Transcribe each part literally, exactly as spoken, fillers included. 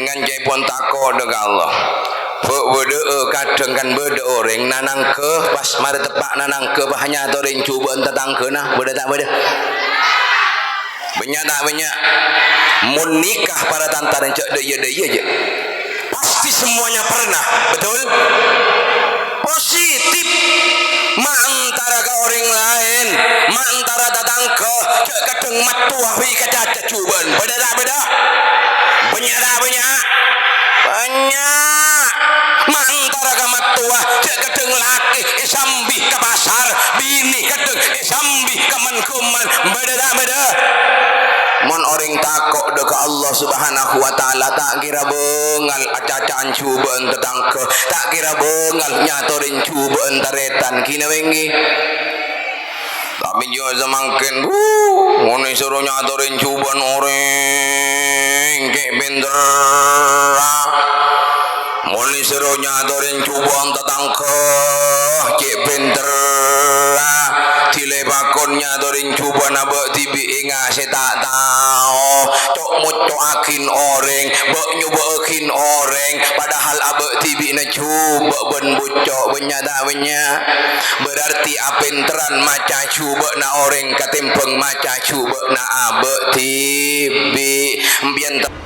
Ngancaèpon tako' dâ' ka Allah. Bâ', bâdâ'â kadhâng kan bâdâ orèng nanangghâ, pas marè teppa' nanangghâ, pas nyatorè jhubâ'ân tatangghâna. Bâdâ ta' bâdâ? Bânnya' ta' bânnya'? Mon nikah para tantara jhâ' dâ' iyâ, dâ' iyâ, jhâ'. Pasti semuanya pernah, betul? Positif. Ma' entara ka orèng laèn, ma' entara tatangghâ, jhâ' kadhâng mattowa bi' kacaca jhubâ'ân. Bâdâ ta' bâdâ? Bânnya' ta' bânnya'? Bânnya'. Ma' entara ka mattowa, jhâ' kadhâng lakè èsambi ka pasar, binè kadhâng èsambi ka man-ghumman. Bâdâ ta' bâdâ? Mon orèng tako' dâ' ka Allah Subhanahu wa Ta'ala, ta' kèra bângal acaca'an jhubâ'ân tatangghâ, ta' kèra bângal nyatorè jhubâ'ân tarètan, ghi' na benggi. Tapè jhâ' samangkèn, wuh, mon èsoro nyatorè jhubâ'ân orèng, cè' pènterra. Mon èsoro nyatorè jhubâ'ân tatangghâ, cè' pènterra. Dhilâ pakon nyatorè jhubâ'ân abâ' dhibi' enga' sè ta' tao. Co'-mocco'aghin orèng, bâ'-nyobâ'âghin orèng, padahal abâ' dhibi'na jhubâ' bân bucco', bânnya' ta' bânnya'? Berarti apènterran maca jhubâ'na orèng katèmbhâng maca jhubâ'na abâ' dhibi'. Empèyan te-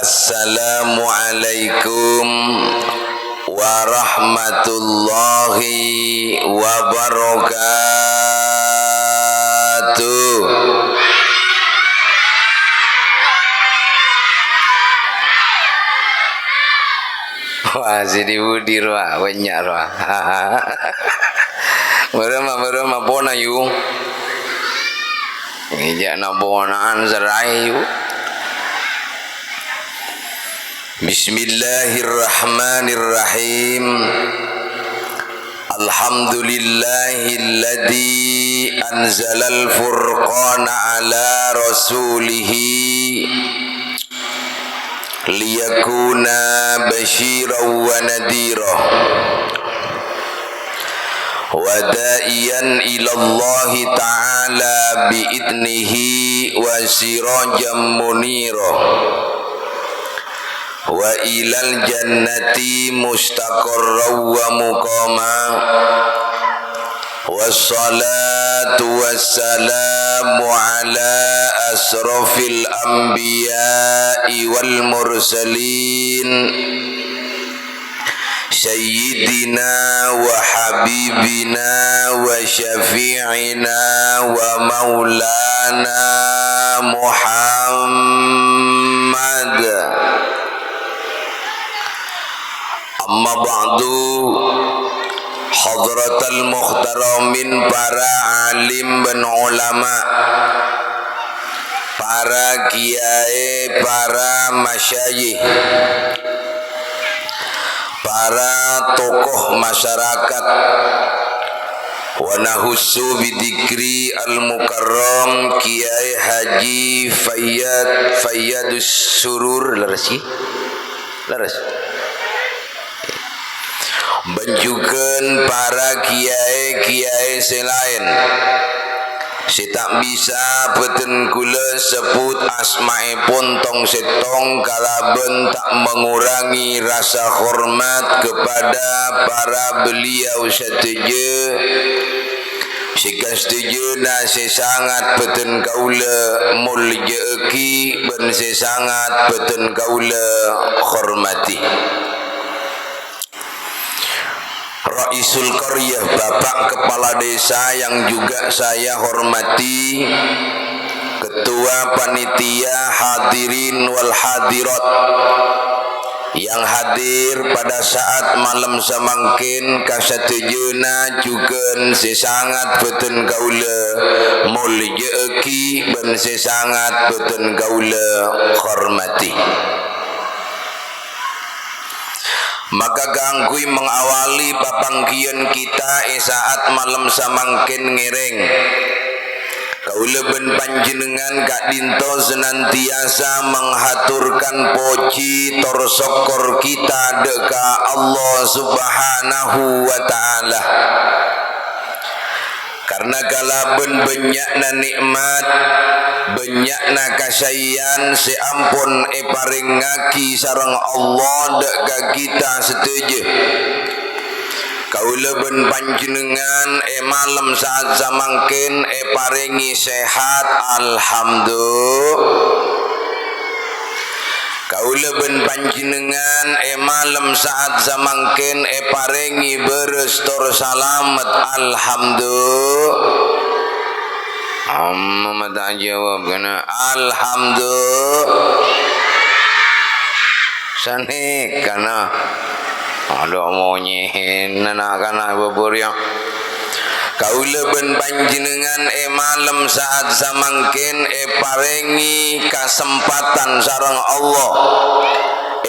Assalamualaikum warahmatullahi wabarakatuh. Wah, sè dhi-budhi rowa, bânnya' rowa. Bârâmma, bârâmma, pona, yu. Iyâ, na pona'an sèraè, yu. Bismillahirrahmanirrahim. Alhamdulillahilladzi anzalal furqana ala rasulihi liyakuna basyiran wa nadhira wa da'iyan ilallahi ta'ala bi idnihi wa sirajan munira wa ilal jannati mustaqarran wa muqama. Wassalatu wassalamu ala asrofil anbiya'i wal mursalin, sayyidina wa habibina wa syafi'ina wa maulana Muhammad. Amma ba'du, hadratal muhtaramin, para alim bân ulama, para kiyaè, para masyayikh, para tokoh masyarakat, wa nakhussu bidzikri al-mukarram Kiai Haji Fayyad, Fayyadus Surur, leres, ghi? Leres. Bân jhughân para kiyaè-kiyaè sè laèn sè ta' bisa bhâdhân kaulâ sebbhut asmaèpon tong-sèttong kalabân ta' mengurangi rasa hormat kepada para beliau sadhâjâ. Sè kasadhâjâna sè sangat bhâdhân kaulâ molja'aghi bân sè sangat bhâdhân kaulâ hormati. Raisul Qaryah, Bapak Kepala Desa yang juga saya hormati, Ketua Panitia, hadirin wal hadirat, yang hadir pada saat malem samangkèn, kasadhâjâna jhughân sè sangat bhâdhân kaulâ molja'aghi bân sè sangat bhâdhân kaulâ hormati. Maka kaangghuy mengawali papangghiyân kita è saat malem samangkèn ngèrèng, kaulâ bân panjhennengngan ka'dinto senantiasa menghaturkan poji tor sokkor kita dâ' ka Allah Subhanahu wa Ta'ala. Karna kalabân bânnya'na nè'mat, bânnya'na kasaèyan sè ampon èparèngngaghi sareng Allah dâ' ka kita sadhâjâ. Kaulâ bân panjhennengngan è malem sa'at samangkèn èparèngè sehat, alhamdu-, Kaulâ bân panjhennengngan è malem sa'at samangkèn èparèngè bârâs tor salamet, alhamdu-, Amma mata jawab kana, alhamdu-, Sanèkana. Adhu, monyèna na'-kana' bâbâriyâ. Kaulâ bân panjhennengngan è malem sa'at samangkèn èparèngè kasempatan sareng Allah,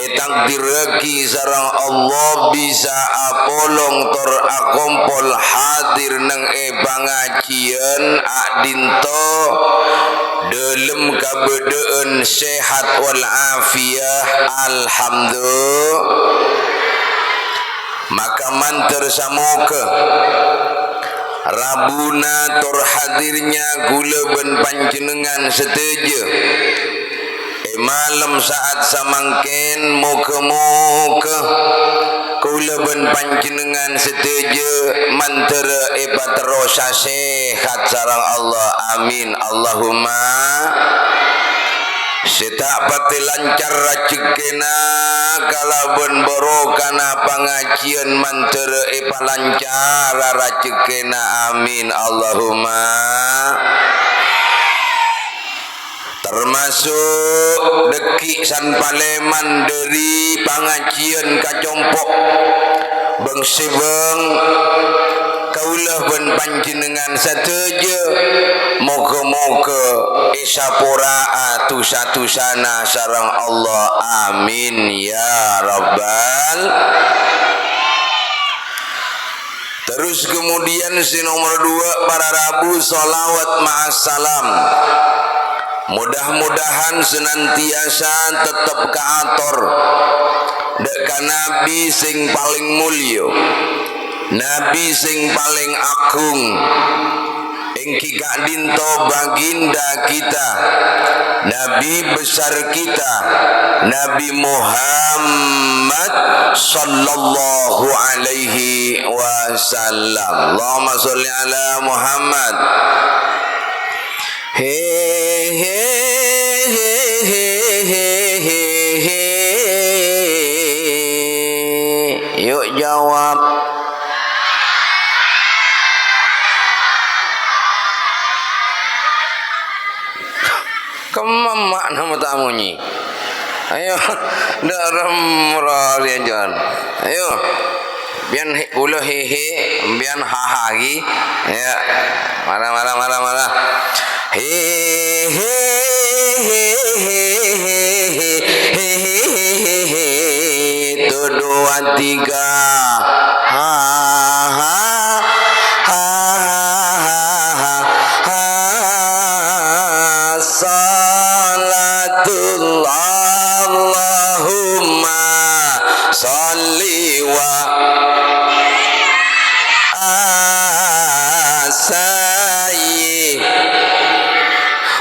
ètakdirraghi sareng Allah bisa apolong tor akompol hadir neng è pangajhiyân a'dinto dâlem kabâdâ'ân sehat wal afiyah, alhamdu-, Maka mandhâr samoghâ rabuna tor hadirnya kaulâ bân panjhennengngan sadhâjâ è malem sa'at samangkèn, moghâ-moghâ kaulâ bân panjhennengngan sadhâjâ mandhârâ èpaterrosa sehat sareng Allah. Amin. Allahumma. Sè ta' patè lancar rajhekkèna kalabân barokana pangajhiyân mandhârâ èpalancara rajhekkèna. Amin, Allahumma. Tamaso' dhâggi' san palèman dhâri pangajhiyân ka compo'. Bâng-sèbâng kaulâ bân panjhennengngan sadhâjâ, moghâ-moghâ èsapora'a dhusa-dhusana sareng Allah. Amin, ya rabbal. Terus kemudian sè nomor dua, para rabu, shalawat ma'as salam. Mudah-mudahan senantiasa tetep kaator dâ' ka Nabi sing palèng mulya, Nabi sing palèng agung, èngghi ka'dinto baginda kita, Nabi besar kita, Nabi Muhammad sallallahu alaihi wasallam. Allahumma sholli ala Muhammad. He, he, he. Yuk jawab. Kemma' ma'na mata munyi. Ayo, dâ' remma rèya, Jon. Ayo. Bi'en he-, kaulâ he-he, bi'en ha-ha ghi. Ya. Mara, mara, mara, mara. He, he, he. Satu, dua, tiga. Ha, ha, ha, ha, ha, ha. Salatullah, Allahumma sholli wa ala sayyi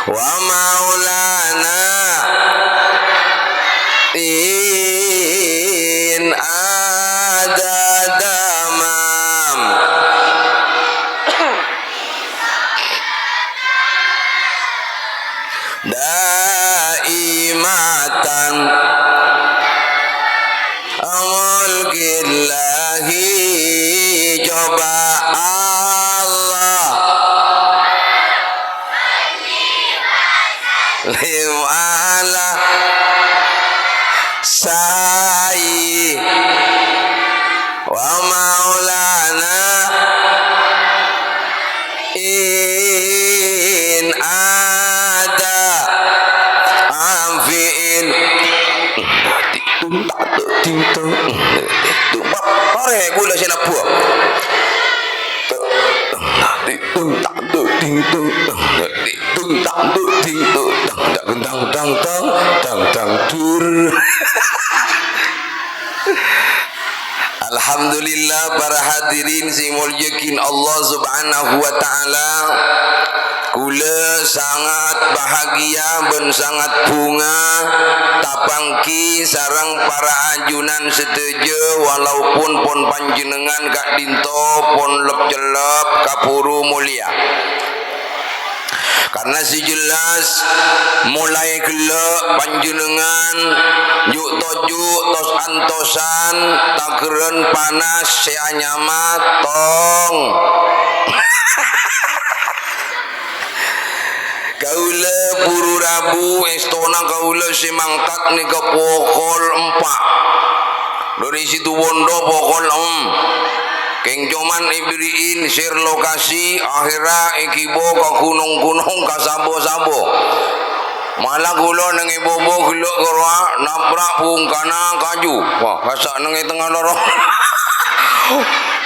wa maulana in adada mam. Daimatan mulkillahi, coba Allah. Lim ala sayyi wa maulana in ada amfi'in. Tung tak tung ting tung. Tung pap, tore gula sena buah. Tung tak tung ting tung. Tung tak tung ting tung. Dang dang dang dang dang dang dur. Alah, Alhamdulillah, para hadirin sè èmoljâ'aghi Allah Subhanahu wa Ta'ala. Kaulâ sangat bahagia bân sangat bhunga tapangghi sareng para ajunan sadhâjâ, walaupun pon panjhennengngan ka'dinto pon lep-cellep kabhuru molja. Karna sè jelas, molaè ghellâ' panjhennengngan ju'-toju' tos-antosan taghârân panas sè anyama tong. Kaulâ buru rabu, èstona kaulâ sè mangkat nèka pokol empa'. Dhâri Situbondo pokol em. Kèng coma èbèrri'in share lokasi, akhèrra èghibâ ka ghunong-ghunong, ka sabo-sabo. Mala kaulâ neng è bâbâ ghellâ' ka rowa, nabrak bhungkana kaju. Wah, kassa' neng è tengnga lorong.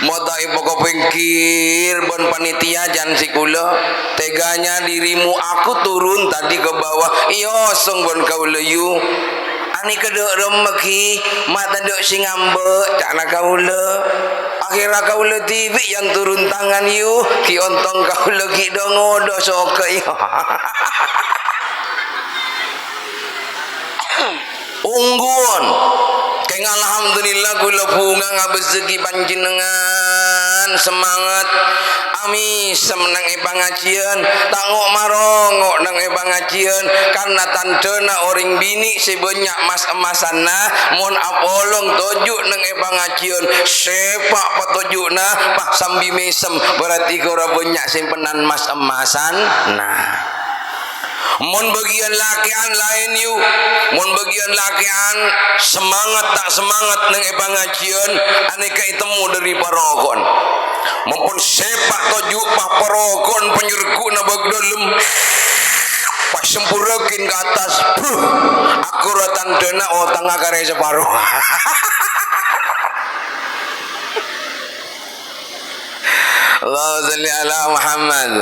Mata èpakapèngghir bân panitia jhân sè kaulâ. Teganya dirimu, aku turun tadi ke bawah. Èosong bân kaulâ, yu. Anèka dâ' remma ghi, ma' tadâ' sè ngambâ', ca'na kaulâ. Akhèrra kaulâ dhibi' yang turun tangan, yu, ghi' ontong kaulâ ghi' dâ-ngodâ soka, yu. Ongghuwân. Kèng alhamdulillah kaulâ bhunga ngabâssaghi panjhennengngan semangat. Amèsem neng è pangajiyân, ta' ngo'-marongo' neng è pangajiyân, karna tandhâna orèng binè' sè bânnya' mas-emmasanna, mon apolong toju' neng è pangajiyân, sèpa' patoju'na, pas sambi mèsem, berarti ghârâ bânnya' sèmpenan mas-emmasanna. Mon bâgiyân lakè'an laèn, yu. Mon bâgiyân lakè'an semangat ta' semangat neng è pangajiyân, anèka ètemmo dhâri paroko'an. Mon pon sèpa' toju' pa-, paroko'an panyerguna bâk dâlem, pas sempurraghin ka attas, buh, akorra tandhâna otangnga karè saparo. Allahumma shalli ala Muhammad.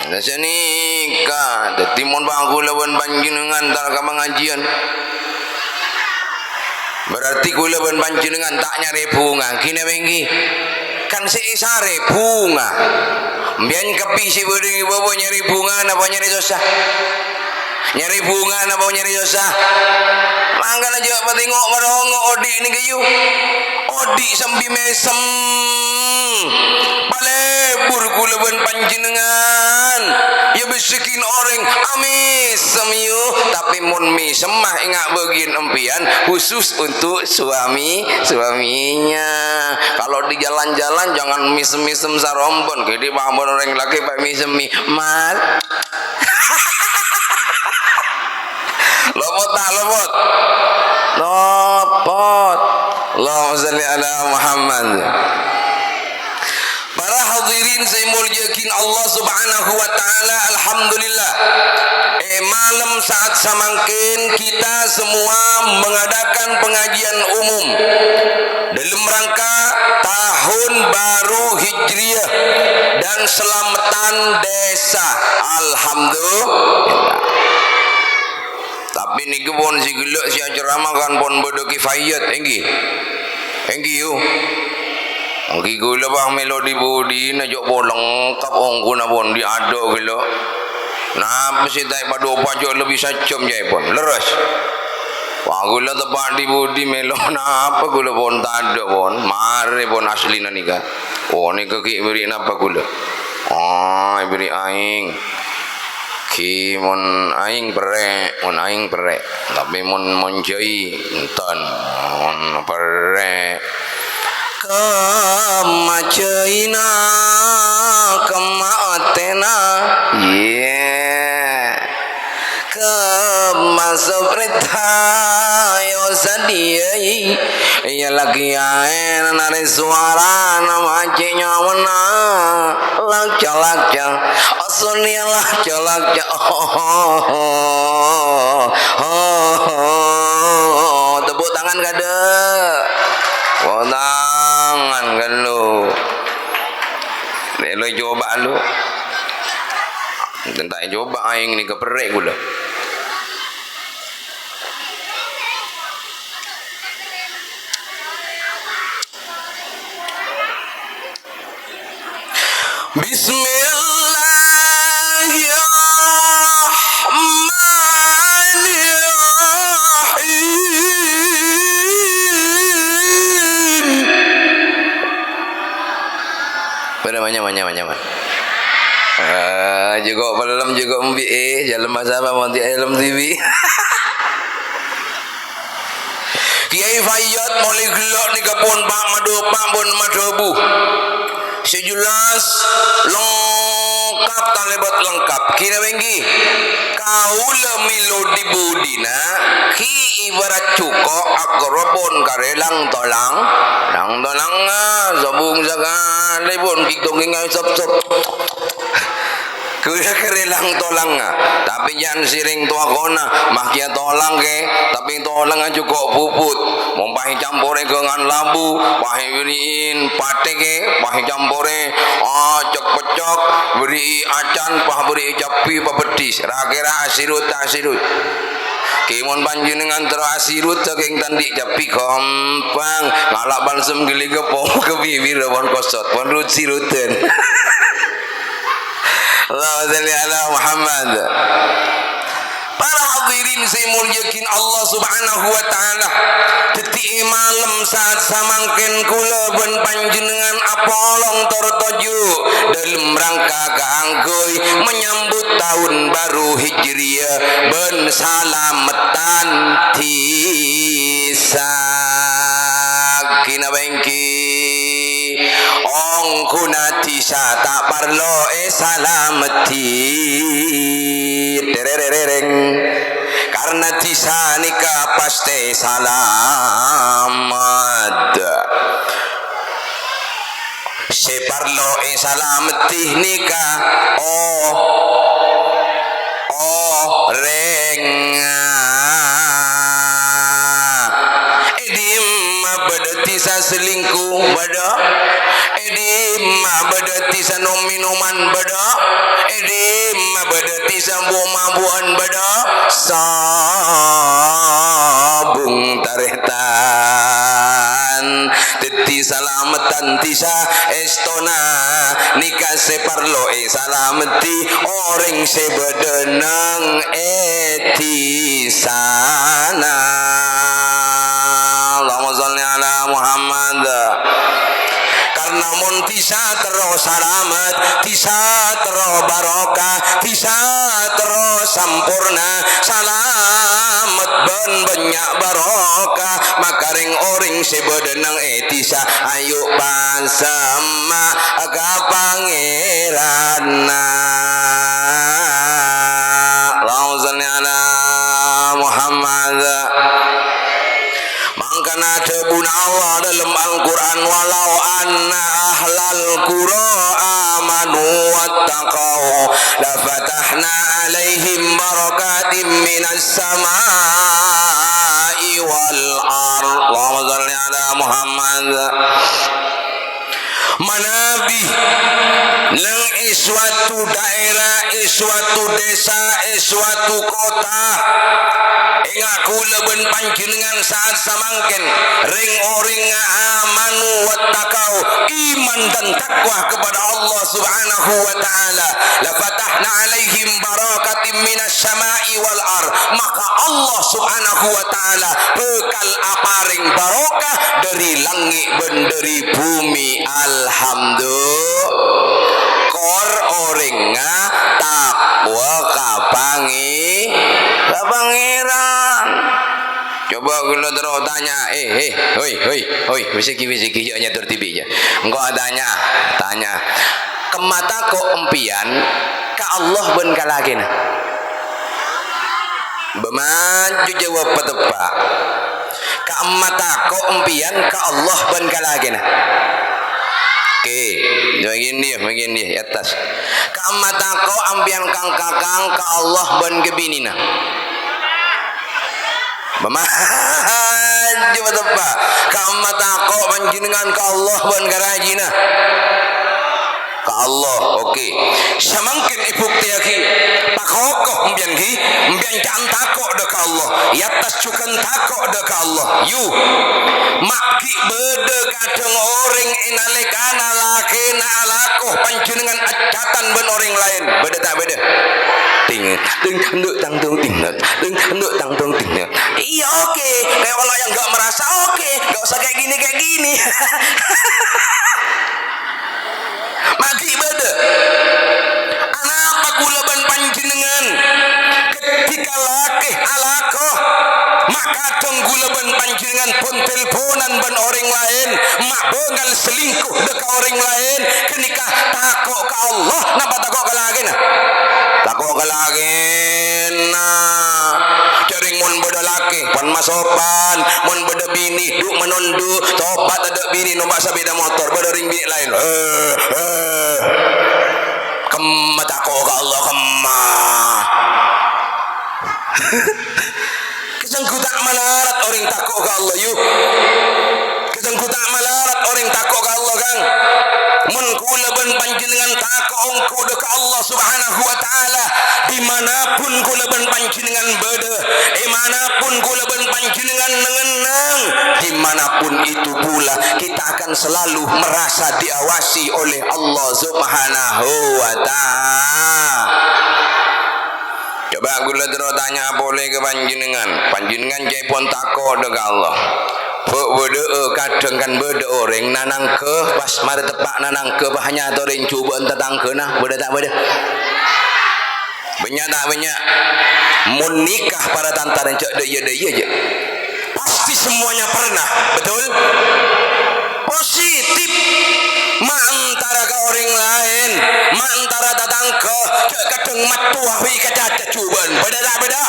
Nah, sanèka, dhâddhi mon bâ' kaulâ bân panjhennengngan ta' ka pangajiyân, berarti kaulâ bân panjhennengngan ta' nyarè bhunga, ghi napa ènggi? Kan sè èsarè bhunga. Mbiyân kabbhi sè bâdâ è bâbâ nyarè bhunga napa nyarè sossa? Nyarè bhunga napa nyarè sossa? Mangkana jhâ' patè ngo'-marongo' odi' nèka, yu. Odi' sambi mèsem. Palebur kaulâ bân panjhennengngan. Iyâ, bâssaghin orèng amèsem, yu. Tapè mon mèsem ma' enga' bâgiyân empèyan, khusus untuk suami, suaminya. Kalau di jalan-jalan jangan mèsem-mèsem sarombon. Ghi' dhi' pa' mon orèng lakè' pa' mèsem, Mas. Lopot ta' lopot? Lopot. Allahumma shalli ala Muhammad. Para hadirin sè èmoljâ'aghi Allah Subhanahu wa Ta'ala, alhamdulillah. È malem saat samangkèn kita semua mengadakan pengajian umum dalam rangka tahun baru Hijriyah dan selamatan desa. Alhamdulillah. Tapè nèka pon sè ghellâ' sè acerama kan pon bâdâ kifayat, ènggi? Ènggi, yu. Ènggi kaulâ pas mèlo dhi-budhina jhâ' pon lengkap ongguna pon dhi' adâ' ghellâ'. Napa sè ta' èpadhâpa jhâ' lebbi sajjhâm jhâ' pon. Lerres. Wah, kaulâ teppa' dhi-budhi mèlo napa kaulâ pon tadâ' pon. Marè pon aslina nèka. Oh, nèka ghi' bèrri' napa kaulâ? Oh, èbèrri' aèng. Ghi mon aèng perrè', mon aèng perrè'. Tapè mon, mon jhâi, enten. Mon perrè'. Kemma jhâina, kemma atèna. Iyâ. Kemma saprèta, yo sadhiyâi. Iyâ laghi aèna narè sowarana ma' cè' nyawana. Lakca-lakca. Asonèya lakca-lakca. Tepuk tangan kadâ'. Tepuk tangan ghâllu. Nek lo coba lu. Enten ta' coba aèng nèka perrè' kaulâ. Nyaman-nyaman. Eh, jhuko' pellem, jhuko' embi', eh, jhâlem sapa mon ta' èlem dhibi'. Kiai Fayyad molaè ghellâ' nèka pon, Pa', madhâ-, Pa', pon madhâbu. Sè jelas, lengkap talèbât lengkap. Kèna benggi. Kaulâ mèlo dhi-budhina, ghi' ibarat jhuko' aghârâ pon karè lang-tolang. Lang-tolang, ah, sobung sakalè pon ghi'-ghighi' sop-sop. Kaulâ karè lang-tolang, ah. Tapè jhân sèrèng towa kona, mah kèya tolang, kè. Tapè tolang jhuko' puput. Mon pas ècamporè ghângan labu, pas èbherri'in patè, kè. Pas ècamporè, ah, cok-pecok, bherri'i acan, pas bherri'i cabbhi, papeddhis. Ra-kèra asirut ta' asirut? Kè mon panjhennengngan terro asirut sakèng ta' andi' cabbhi, ghâmpang. Ngala' balsem ghellâ' pon ka bibir pon kosot, pon rut-sirutan. Allahumma shalli ala Muhammad. Para hadirin sè èmoljâ'aghi Allah Subhanahu wa Ta'ala. Dhâddhi, è malem saat samangkèn kaulâ bân panjhennengngan apolong tor toju' dâlem rangka kaangghuy manyambut taon baru Hijriyah bân salameddhân dhisa. Kèna benggi, ongghuna dhisa ta' parlo èsalameddhi. Tererereng. Karna dhisa nèka pastè salamet. Sè parlo èsalameddhi nèka o-, orèng. È dimma bâdâ dhisa selingkuh? Bâdâ. È dimma bâdâ dhisa nom-minoman? Bâdâ. È dimma bâdâ dhisa bu-mabu'an? Bâdâ. Sobung tarètan. Dhâddhi salameddhân dhisa èstona nèka sè parlo èsalameddhi orèng sè bâdâ neng è dhisana. Allahumma shalli ala Muhammad. Karna mon dhisa terro salamet, dhisa terro barokah, dhisa terro samporna, salamet bân bânnya' barokah, maka rèng-orèng sè bâdâ neng è dhisa, ayo pasemma ka Pangèranna. Allahumma shalli ala Muhammad. Mangkana dhâbuna Allah dâlem Al-Qur'an, "Walau anna ahlal qura amanu wattaqau, lafatahna alaihim barakatim minas sama'i wal ard." Allahumma shalli ala Muhammad. Manabi neng è suatu daerah, è suatu desa, è suatu kota, enga' kaulâ bân panjhennengngan saat samangkèn, rèng-orèngnga amanu wattaqau, iman dan takwa kepada Allah Subhanahu wa Ta'ala, la fatahna alaihim barakatim minas sama'i wal ard, maka Allah Subhanahu wa Ta'ala bhâkal aparèng barokah dâri langngè' bân dâri bhumè. Alhamdulillah. Kor orèngnga takwa ka Pangè-, ka Pangèran. Coba kaulâ terro tanya, eh, eh, hoi, hoi, hoi, wis ghi, wis ghi, jhâ' nyator dhibi', jhâ'. Engko' atanya, tanya. Kemma tako' empèyan ka Allah bân ka lakèna? Bâ maju jâwâb pateppa'. Ka'emma tako' empèyan ka Allah bân ka lakèna? Oke, bagian dia, bagian dia, di atas. Ka'emma tako' empèyan kang-kakang ka Allah bân ka binèna? Bâ maju pateppa'. Ka'emma tako' panjhennengngan ka Allah bân ka rajina? Ka Allah, oke. Samangkèn èbuktèyaghi, pakoko empèyan ghi, empèyan ca'an tako' dâ' ka Allah, è attas jhughân tako' dâ' ka Allah. Yu, ma' ghi' bâdâ kadhâng orèng è nalèkana lakèna alako panjhennengngan accatan bân orèng laèn. Bâdâ ta' bâdâ? Ting, ting, nduk, tang, tung, ting, ting, nduk, tang, tung, ting, ting. Iya, oke. Kayak kalau yang nggak merasa, oke. Nggak usah kayak gini, kayak gini. Magi bâdâ. Anapa kaulâ bân panjhennengngan ketika lakè alako, ma' kadhâng kaulâ bân panjhennengngan pon-telponan bân orèng laèn, ma' bângal selingkuh dâ' ka orèng laèn, ghânèka tako' ka Allah, napa tako' ka lakèna? Tako' ka lakèna. Jhârèng mon bâdâ lakè, pan masopan, mon bâdâ binè, du' manondu, tobat tadâ' binè, nompa' sapèda motor, bâdâ rèng binè laèn. Eh, eh. Kemma tako' ka Allah, kemma. Kacanggu ta' malarat orèng tako' ka Allah, yu. Kacanggu ta' malarat orèng tako' ka Allah, Kang. Mon kaulâ bân panjhennengngan tako' ongghu dâ' ka Allah Subhanahu wa Ta'ala, dimanapun kaulâ bân panjhennengngan bâdâ, è manapun kaulâ bân panjhennengngan neng-enneng, dimanapun itu pula kita akan selalu merasa diawasi oleh Allah Subhanahu wa Ta'ala. Coba kaulâ terro tanya polè ka panjhennengngan. Panjhennengngan ca'èpon tako' dâ' ka Allah. Bâ-, bâdâ'â kadhâng kan bâdâ orèng nanangghâ, pas marè teppa' nanangghâ, pas nyatorè jhubâ'ân tatangghâna. Bâdâ ta' bâdâ? Bânnya' ta' bânnya'? Mon nikah para tantara jhâ' dâ' iyâ-dâ' iyâ, jhâ'. Pasti semuanya pernah, betul? Positif. Ma' entara ka orèng laèn, ma' entara tatangghâ, jhâ' kadhâng mattowa bi' kacaca jhubâ'ân. Bâdâ ta' bâdâ?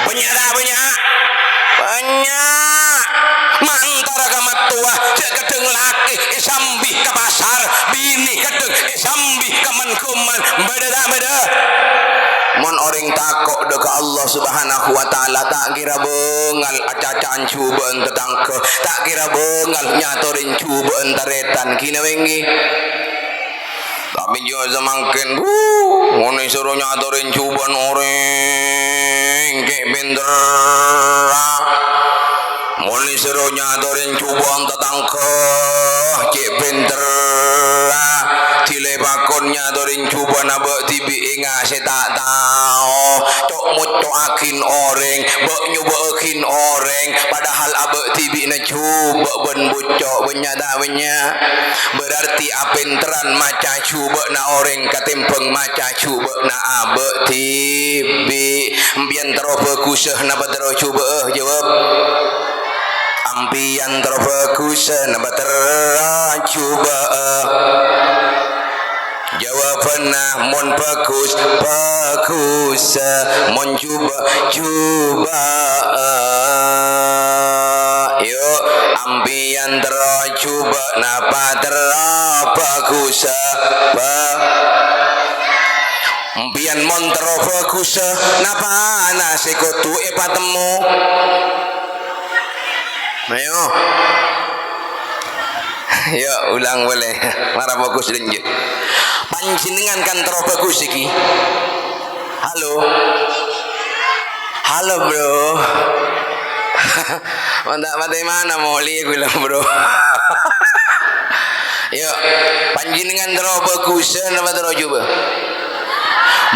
Bânnya' ta' bânnya'? Bânnya'. Ma' entara ka mattowa, jhâ' kadhâng lakè èsambi ka pasar, binè kadhâng èsambi ka man-ghumman. Bâdâ ta' bâdâ? Mon orèng tako' dâ' ka Allah Subhanahu wa Ta'ala, ta' kèra bângal acaca'an jhubâ'ân tatangghâ, ta' kèra bângal nyatorè jhubâ'ân tarètan, ghi na benggi. Tapè jhâ' samangkèn, wuh, mon èsoro nyatorè jhubâ'ân orèng, cè' pènterra. Mon èsoro nyatorè jhubâ'ân tatangghâ, cè' pènterra. Dhilâ èpakon nyatorè jhubâ'ân abâ' dhibi' enga' sè ta' tao. Co'-moco'aghin orèng, bâ'-nyobâ'âghin orèng, padahal abâ' dhibi'na jhubâ' bân bucco', bânnya' ta' bânnya'? Berarti apènterran maca jhubâ'na orèng katèmbhâng maca jhubâ'na abâ' dhibi'. Empèyan terro bhâghusâ napa terro jhubâ'â? Jawab. Empèyan terro bhâghusâ napa terro jhubâ'â? Jawabânna, mon bhâghus, bhâghusâ, mon jhubâ', jhubâ'â. Yu, empèyan terro jhubâ' napa terro bhâghusâ? Bhâ-, empèyan mon terro bhâghusâ, napana sè kodhu èpatemmo? Ayo. Ya, ulang polè. Mara fokus dâ' enggi. Panjhennengngan kan terro bhâghus iki. Halo. Halo, Bro. Mantap, mate mana moli ghulâ, Bro? Ya, panjhennengngan terro bhâghusân apa terro jhubâ'?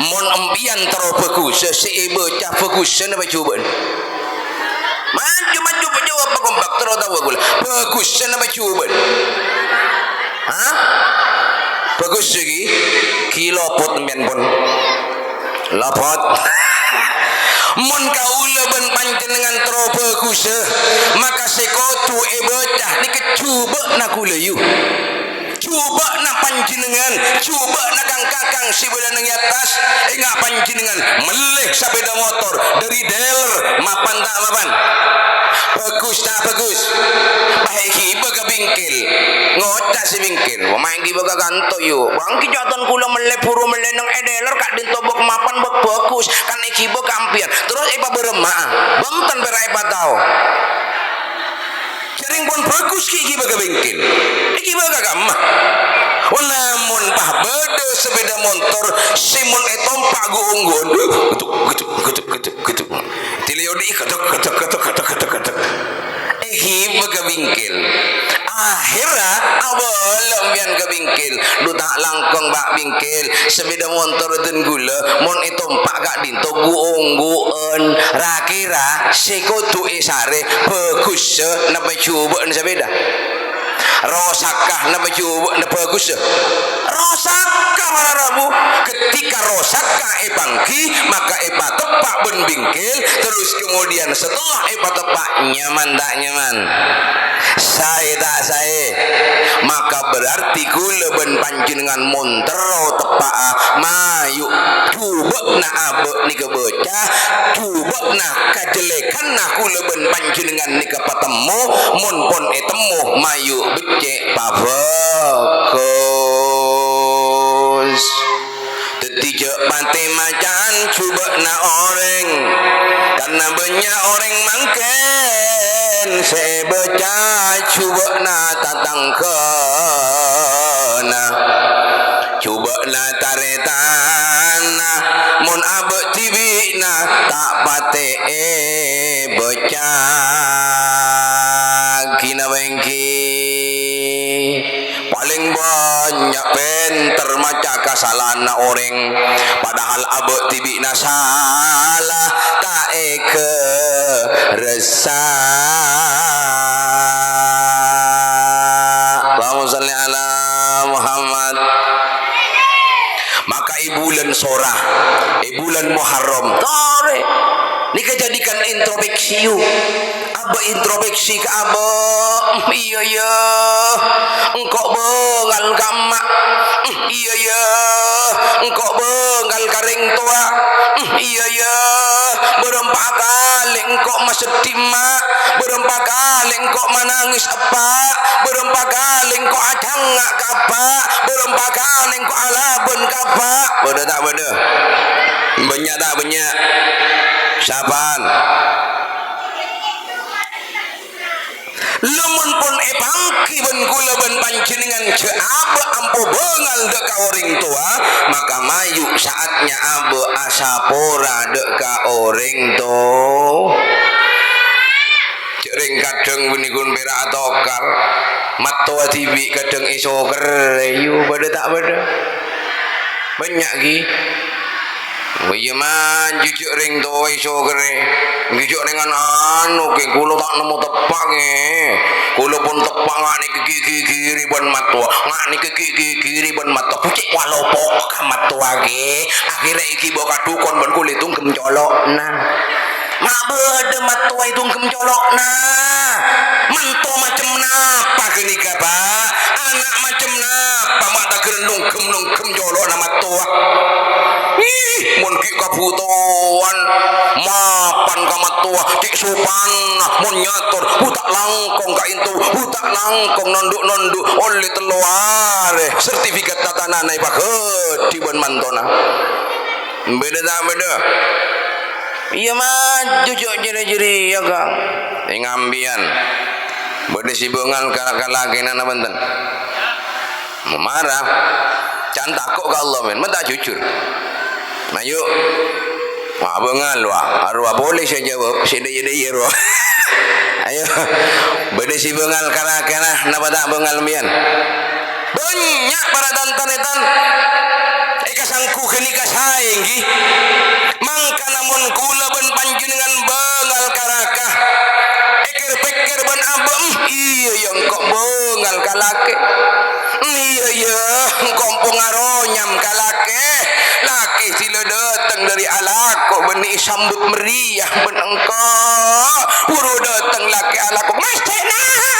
Mon empèyan terro bhâghusân, sè èbâca bhâghusân apa jhubâ'ân? Maju, maju, jawab kompak, terro tao ghulâ. Bhâghusân apa jhubâ'ân? Hah? Bhâghus iki? Ghi lopot empèyan pon. Lopot. Mon kaulâ bân panjhennengngan terro bhâghusâ, maka sè kodhu èbâca nèka jhubâ'na ghulâ, yu. Jhubâ'na panjhennengngan, jhubâ'na kang-kakang sè bâdâ neng è attas, enga' panjhennengngan mellè sapèda motor dâri dealer, mapan ta' mapan? Bhâghus ta' bhâghus? Pas èghibâ ka bengkel, ngoca' sè bengkel, "Wah, ma' èghibâ ka kanto, yu. Bângki ca'èpon kaulâ mellè buru mellè neng è dealer, ka'dinto bâk mapan bâk bhâghus, kan èghibâ ka empèyan." Terros èpabârâmma'a, bhunten pèra' èpatao. Jhârèng pon bhâghus ghi' èghibâ ka bengkel. Èghibâ ka kamma. Oh, namong pas bâdâ sapèda motor sè mon ètompa' ghu-ongghuwân. Ghetuk, ghetuk, ghetuk, ghetuk, ghetuk. Dilèyodi ghetuk, ghetuk, ghetuk. Èghibâ ka bengkel. Akhèrra abâlâ empèyan ka bengkel. Dhu ta' langkong, Pak, bengkel. Sapèda motor dhân ghulâ, mon ètompa' ka'dinto ghu-ongghuwân. Ra-kèra sè kodhu èsarè bhâghusâ napa jhubâ'ân sapèda? Rosakka napa jhubâ' napa bhâghussâ? Rosakka para rabu. Ketika rosakka èpangghi, maka èpateppa' bân bingkil, terus kemudian setelah èpateppa', nyaman ta' nyaman? Saè ta' saè? Maka berarti kaulâ bân panjhennengngan mon terro teppa'a, mayu' jhubâ'na abâ' nèka bâca, jhubâ'na kajellèkanna kaulâ bân panjhennengngan nèka patemmo, mon pon ètemmo, mayu' beccè' pabhâghus. Dhâddhi jhâ' patè maca'an jhubâ'na orèng, karna bânnya' orèng mangkèn sè èbâca jhubâ'na tatangghâna, jhubâ'na tarètanna, mon abâ' dhibi'na ta' patè èbâca. Ghi napa ènggi? Palèng bânnya' pènter maca kasalahanna orèng, padahal abâ' dhibi'na sala ta' èghârâssa. Allahumma shalli ala Muhammad. Maka è bulân Sora, è bulân Muharram, torè. Nèka jadikan introspeksi, yu. Abâ' introspeksi ka abâ'. Iyâ, iyâ. Engko' bângal ka emma'. Iyâ, iyâ. Engko' bângal ka rèng towa. Iyâ, iyâ. Bârâmpa kalè engko' maseddhi emma'. Bârâmpa kalè engko' manangis eppa'. Bârâmpa kalè engko' acangnga' ka eppa'. Bârâmpa kalè engko' alabân ka eppa'. Bâdâ ta' bâdâ? Bânnya' ta' bânnya'? Sapaan? Lamon pon èpangghi bân kaulâ bân panjhennengngan jhâ' abâ' ampo bângal dâ' ka orèng towa, maka mayu' saatnya abâ' asapora dâ' ka orèng to-, jhâ' rèng kadhâng bânnè ghun pèra' atokar, mattowa dhibi' kadhâng èsokerrè, yu, bâdâ ta' bâdâ? Bânnya', ghi. Oh, iyâ, man, jhâ' rèng towa èsokerrè. Ghi jhâ' rèng anu, kè, kaulâ ta' nemmo teppa', kè. Kaulâ pon teppa' nga' nèka ghi-, ghi-, ghiri bân mattowa. Nga' nèka ghi-, ghi-, ghiri bân mattowa. Pucè' walopok ka mattowa, kè. Akhirnya èghibâ ka dhukon bân kaulâ ètongghem colo'na. Ma' bâdâ mattowa ètongghem colo'na. Manto macem napa ghânèka, Pa'? Ana' macem napa ma' ta' ghârân nongghem-nongghem colo'na mattowa? Ih, mon ghi' kabhutowan, mapan ka mattowa, cè' sopanna, mon nyator, buta' langkong ka'dinto, buta' langkong nondhu'-nondhu', ollè tello arè, sertifikat tatanana èpaghâdhi bân mantona. Bâdâ ta' bâdâ? Iyâ, maju jhâ' jârèya-jârèya, Kang. Ènga' sampèyan. Bâdâ sè bângal ka, ka lakèna napa bhunten? Mara. Can tako' ka Allah, men. Menta jujur. Ayo. Wah, bângal, wah. Arowa polè sè jawab. Sè dâiyâ-dâiyâ, rowa. Ayo. Bâdâ sè bângal ka lakèna, napa ta' bângal sampèyan? Bânnya' para tan-tarètan. Èkasangghu ghânèka saè, ènggi. Mangkana mon kaulâ bân panjhennengngan bângal ka raka, èkèr-pèkkèr bân abâ', "Iyâ, iyâ, engko' bângal ka lakè. Iyâ, iyâ, engko' empo' ngaronyam ka lakè. Lakè sè la dâteng dâri alako bânnè èsambut meriah bân engko'. Buru dâteng lakè alako, mèstèna,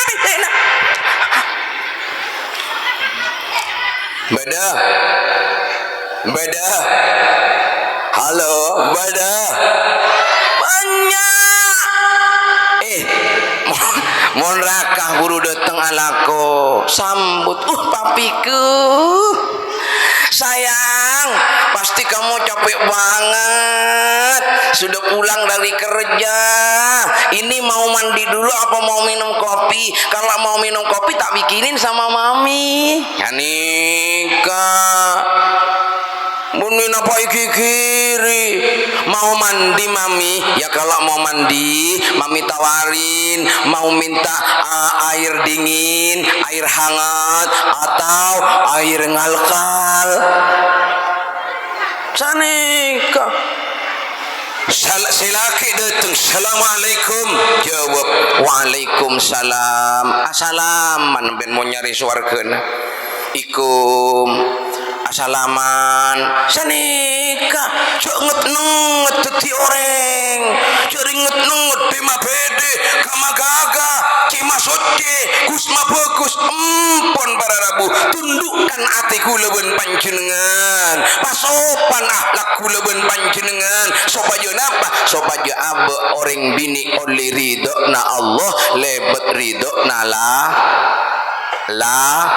mèstèna." Bâdâ? Bâdâ? Halo, bâdâ? Bânnya'. Eh, mon, mon raka buru dâteng alako, sambut, "Uh, papiku. Sayang, pasti kamu capek banget. Sudah pulang dari kerja. Ini mau mandi dulu apa mau minum kopi?" Kalau mau minum kopi, tak bikinin sama Mami. Ghânèka. Bânnè napa èghighiri? Mau mandi, Mami? Ya, kalau mau mandi, Mami tawarin. Mau minta, eh, air dingin, air hangat, atau air ngalkal? Sanèka. Sal-, sè lakè' dâteng, "Assalamualaikum." Jâwâb, "Waalaikumsalam." Asalaman bân mon nyarè sowarghâna. "Ikum." Asalaman. Sanèka, jhâ' ngèt-nèngngèt dhâddhi orèng. Jhâ' rèng ngèt-nèngngèt, dhimma bâdâ, kamma ghâghâ, cè' ma soccè, ghus ma bhâghus. Empon para rabu, tundhukkan atè kaulâ bân panjhennengngan. Pasopan akhlak kaulâ bân panjhennengngan. Sopajâ napa? Sopajâ abâ' orèng binè' ollè ridhâna Allah, lèbât ridhâna la-, la-,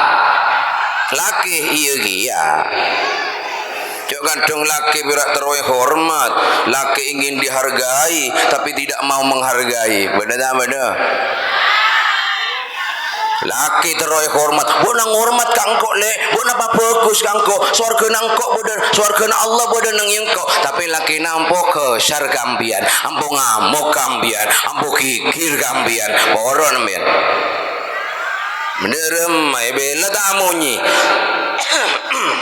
lakè, iyâ kèya. Jhâ' kadhâng lakè pèra' terro èhormat, lakè ingin dihargai, tapi tidak mau menghargai. Bâdâ ta' bâdâ? Lakè terro èhormat, "Bâ'na ngormat ka engko', Lè', bâ'na pabhâghus ka engko', sowarghâna engko' bâdâ, sowarghâna Allah bâdâ neng engko'." Tapè lakèna empo' ghâsar ka empèyan, empo' ngamok ka empèyan, empo' ghighir ka empèyan, poron empèyan. Bhendher, mai bella ta' amonyè.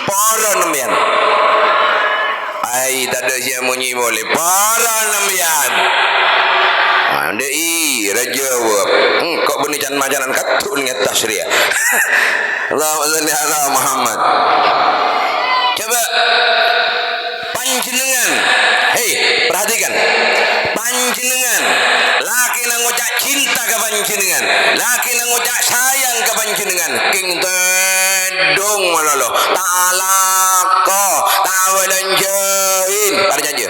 Poron empèyan. Ai, tadâ' sè amonyè polè. Para sampèyan. Andâ'i, rajâwâb. Engko' bânnè can-macanan kaddhu'en ngattas rèya. Allahumma shalli ala Muhammad. Coba. Panjhennengngan. Hei, perhatikan. Panjhennengngan. Lakèna ngoca' cinta ka panjhennengngan. Lakèna ngoca' sayang ka panjhennengngan. Kèng tèdhung malolo. Ta' alako. Ta' abâlânjhâi. Parcajâ?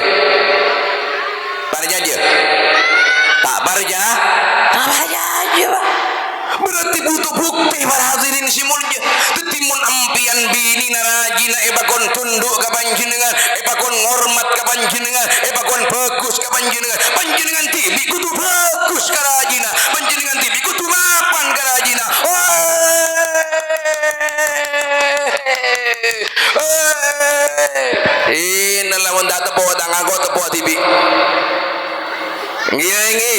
Parcajâ? Ta' parca-, ta' parcajâ, Pak. Berarti butuh bukti, para hadirin sè molja. Dhâddhi, mon ampèyan binèna rajina èpakon tundhuk ka panjhennengngan, èpakon ngormat ka panjhennengngan, èpakon bhâghus ka panjhennengngan, panjhennengngan dhibi' kodhu bhâghus ka rajina, panjhennengngan dhibi' kodhu mapan ka rajina. Wah! Inna, lamon ta' teppo' tang ako, teppo' dhibi'. Ngghi, ngghi.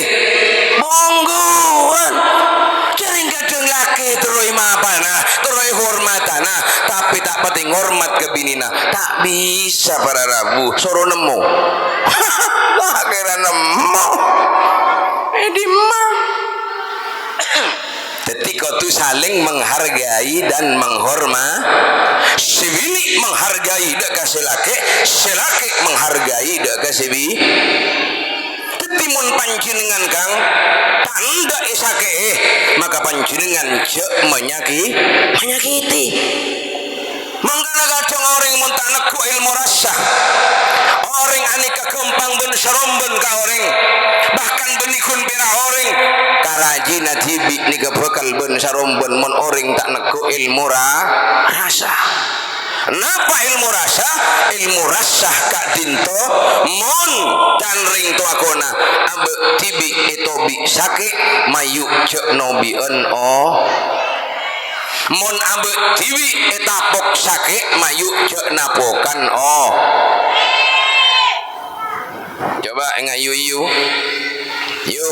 Mongghuwân. Jhârèng kadhâng lakè terro èmapana, terro èhormatana, tapè ta' patè ngormat ka binèna. Ta' bisa para rabu, soro nemmo. Wah, kèra nemmo. È dimma? Dhâddhi, kodhu saling menghargai dan menghorma-, sè binè' menghargai dâ' ka sè lakè, sè lakè menghargai dâ' ka sè bi-, Dhâddhi, mon panjhennengngan, Kang, ta' endâ' èsakè'è, maka panjhennengngan jhâ' manyakè-, manyakètè. Mangkana kadhâng orèng mon ta' neggu' èlmo rasa, orèng anèka ghâmpang bân-sarombân ka orèng, bahkan bânnè ghun pèra' orèng, ka rajina dhibi' nèka bhâkal bân-sarombân mon orèng ta' neggu' èlmo ra-, rasa. Napa èlmo rasa? Èlmo rasa ka'dinto, mon can rèng towa kona, abâ' dhibi' ètobi' sakè', mayu' jhâ' nobi'ân, o. Mon abâ' dhibi' ètapok sakè', mayu' jhâ' napokan, o. Coba enga' yu, yu. Yu.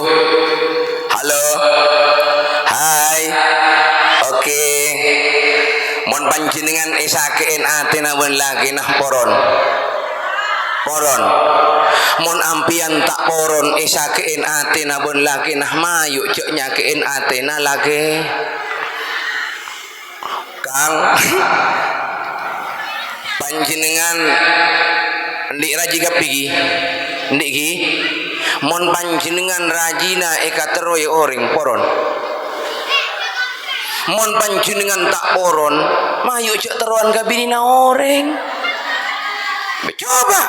Halo. Hai. Oke. Mon panjhennengngan èsakè'è atèna bân lakèna, poron. Poron. Mon ampèyan ta' poron èsakè'è atèna bân lakèna, mayu' jhâ' nyakè'è atèna lakè. Kang, panjhennengngan andi' raji kabbhi, ghi? Andi', ghi? Mon panjhennengngan rajina èkaterrowè orèng, poron. Mon panjhennengngan ta' poron, mayu' jhâ' terrowan ka binèna orèng. Coba.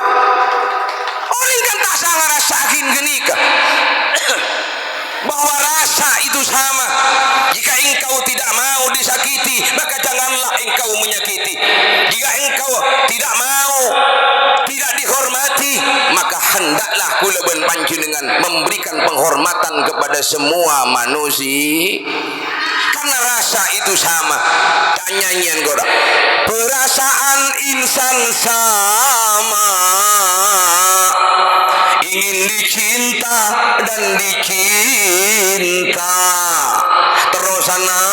Orèng kan ta' sanga rassa'aghi ghânèka. Bahwa rasa itu sama. Jika engkau tidak mau disakiti, maka janganlah engkau menyakiti. Jika engkau tidak mau tidak dihormati, maka hendaklah kaulâ bân panjhennengngan memberikan penghormatan kepada semua manusia. Karena rasa itu sama. Tanyanyian gora. Perasaan insan sama. Ingin dicinta dan dicinta. Terrosana,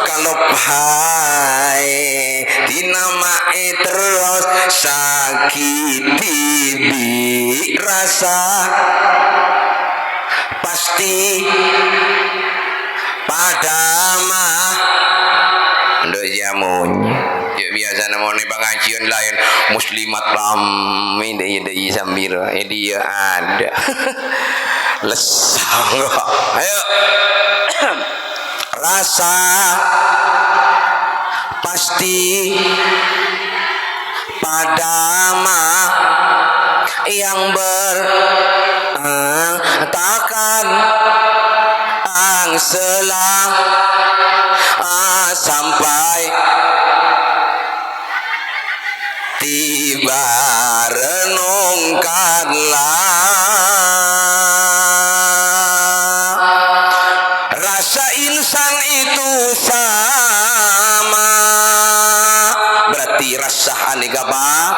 kalau Hai, dinama'è terros sakèt dhibi' rasa pastè padâ ma-, Ando jamun. Ya biasa namanya pengajian lain muslimat ramè dâi-dâi sambil. Eh, dia ada. Lesang. Ayo. Rasa pasti padâ ma-, yang berantakan angsela, ah, sampai tiba renungkanlah. Rasa insan itu sama. Berarti rasa anèka, Pak.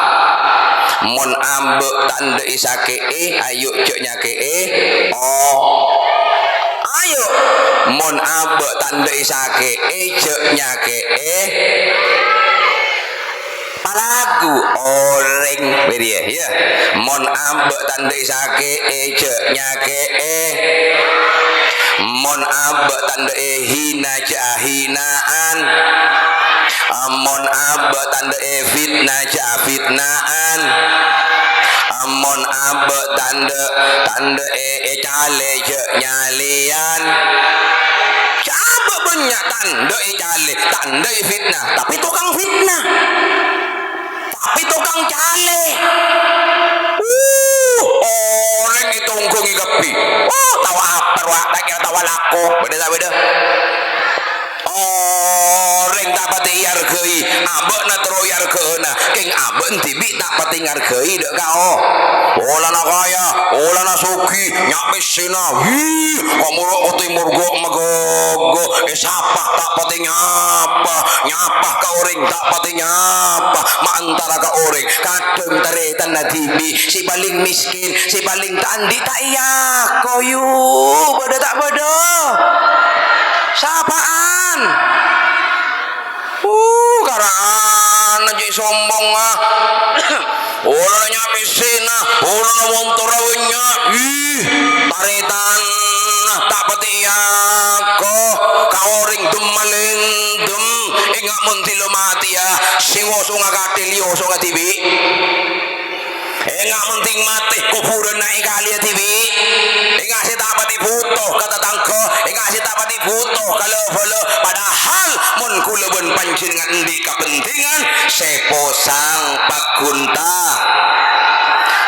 Mon ambâ' ta' endâ'è sakè'è, ayo jhâ' nyakè'è. Oh. Ayo. Mon ambâ' ta' endâ'è sakè'è, jhâ' nyakè'è. Palagu orèng bâdiyâ, ya. Mon ambâ' ta' endâ'è sakè'è, jhâ' nyakè'è. Mon ambâ' ta' endâ'è hina, jhâ' hinaan. Mon ambâ' ta' endâ'è fitna, jhâ' fitnaan. Mon ambâ' ta' endâ', ta' endâ'è ècalè, jhâ' nyalèyan. Jhâ' ambâ' bânnya' ta' endâ'è ècalè, ta' endâ'è fitna, tapè tokang fitna. Tapè tokang calè. Uh, orèng ètongghungi kabbhi. Oh, tao apa rowa, ta' kèra tao alako. Bâdâ ta' bâdâ? Orèng ta' patè èarghâi, ambâ'na terro èarghâ'âna. Kèng ambâ'na dhibi' ta' patè ngarghâi dâ' kao. Polana kaya, polana soghi, nya' pèssèna. Wih, kok moro' ka timor go' magogo. Eh, sapa ta' patè nyapa. Nyapa ka orèng ta' patè nyapa. Ma' antara ka orèng. Kadhâng tarètanna dhibi'. Sè palèng miskin. Sè palèng ta' andi' ta' èako, yu. Bâdâ ta' bâdâ? Sapa'an? Uh, karana jhâ' sombong, ah. Polana nya' pèssèna, polana montorra bânnya'. Ih, tarètanna ta' patè èako ka orèng dem-malèndem. Enga' mon dhilo matèya, sè ngosonga kathè lè osonga dhibi'. Enga' mon dhing matè, kobhurânna èkalèya dhibi'. Enga' sè ta' patè bhuto ka tatangghâ, enga' sè ta' patè bhuto ka la-bhâlâ. Padahal mon kaulâ bân panjhennengngan andi' kapentèngan, sè posang pagghun ta',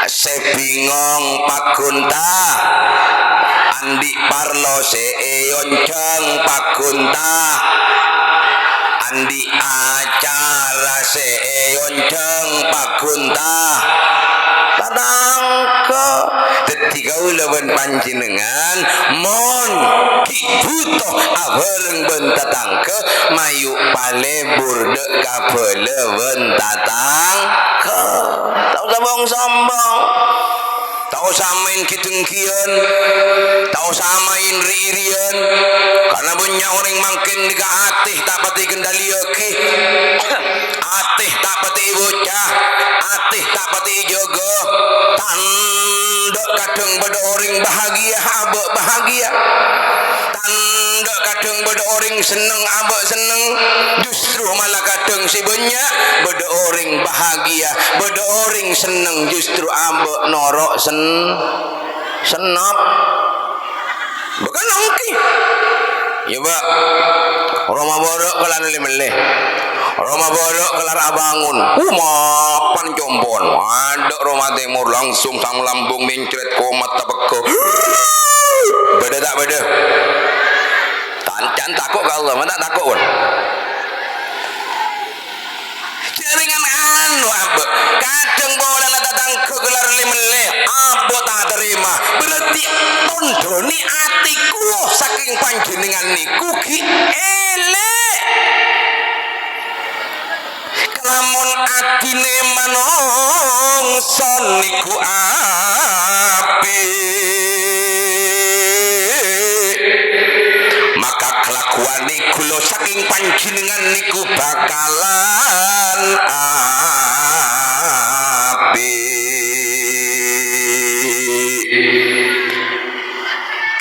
sè bingong pagghun ta', andi' parlo sè èonjhâng pagghun ta', andi' acara sè èonjhâng pagghun ta'. Tatangghâ. Dhâddhi kaulâ bân panjhennengngan mon ghi' bhuto abhâreng bân tatangghâ, mayu palebur dâ' ka bhâlâ bân tatangghâ. Ta' osa bong-sombong. Ta' osa maèn ghi-dengghiyân, ta' osa maèn ri-iriyân. Karna bânnya' orèng mangkèn nèka atè ta' patè èkendaliyaghi, atè ta' patè èbâca, atè ta' patè èjâgâ. Tandhâ kadhâng bâdâ orèng bahagia, abâ' bahagia. Tandhâ kadhâng bâdâ orèng senneng, abâ' senneng. Justru mala kadhâng sè bânnya' bâdâ orèng bahagia, bâdâ orèng senneng, justru abâ' noro' sen-, sennep. Bâkal nongki. Yâ, Pak. Roma bârâ' kellar lè-mellè. Roma bârâ' kellar abângon. Uh, mapan compo'na. Adâ' roma tèmor langsung sang lambung mencret komat tapeggâ. Bâdâ ta' bâdâ? Can-can tako' ka Allah, ma' ta' tako', pon? Jhâringan anu, abâ'. Kadhâng polana tatangghâ kellar lè-mellè, abâ' ta' tarèma. Berarti tondhâna atèku sakèng panjhennengngan nèko ghi' èlè'. Kalamon atèna manongsa nèko apè', maka kalakowanna ghulâ sakèng pan- panjhennengngan nèko bhâkalan apè'.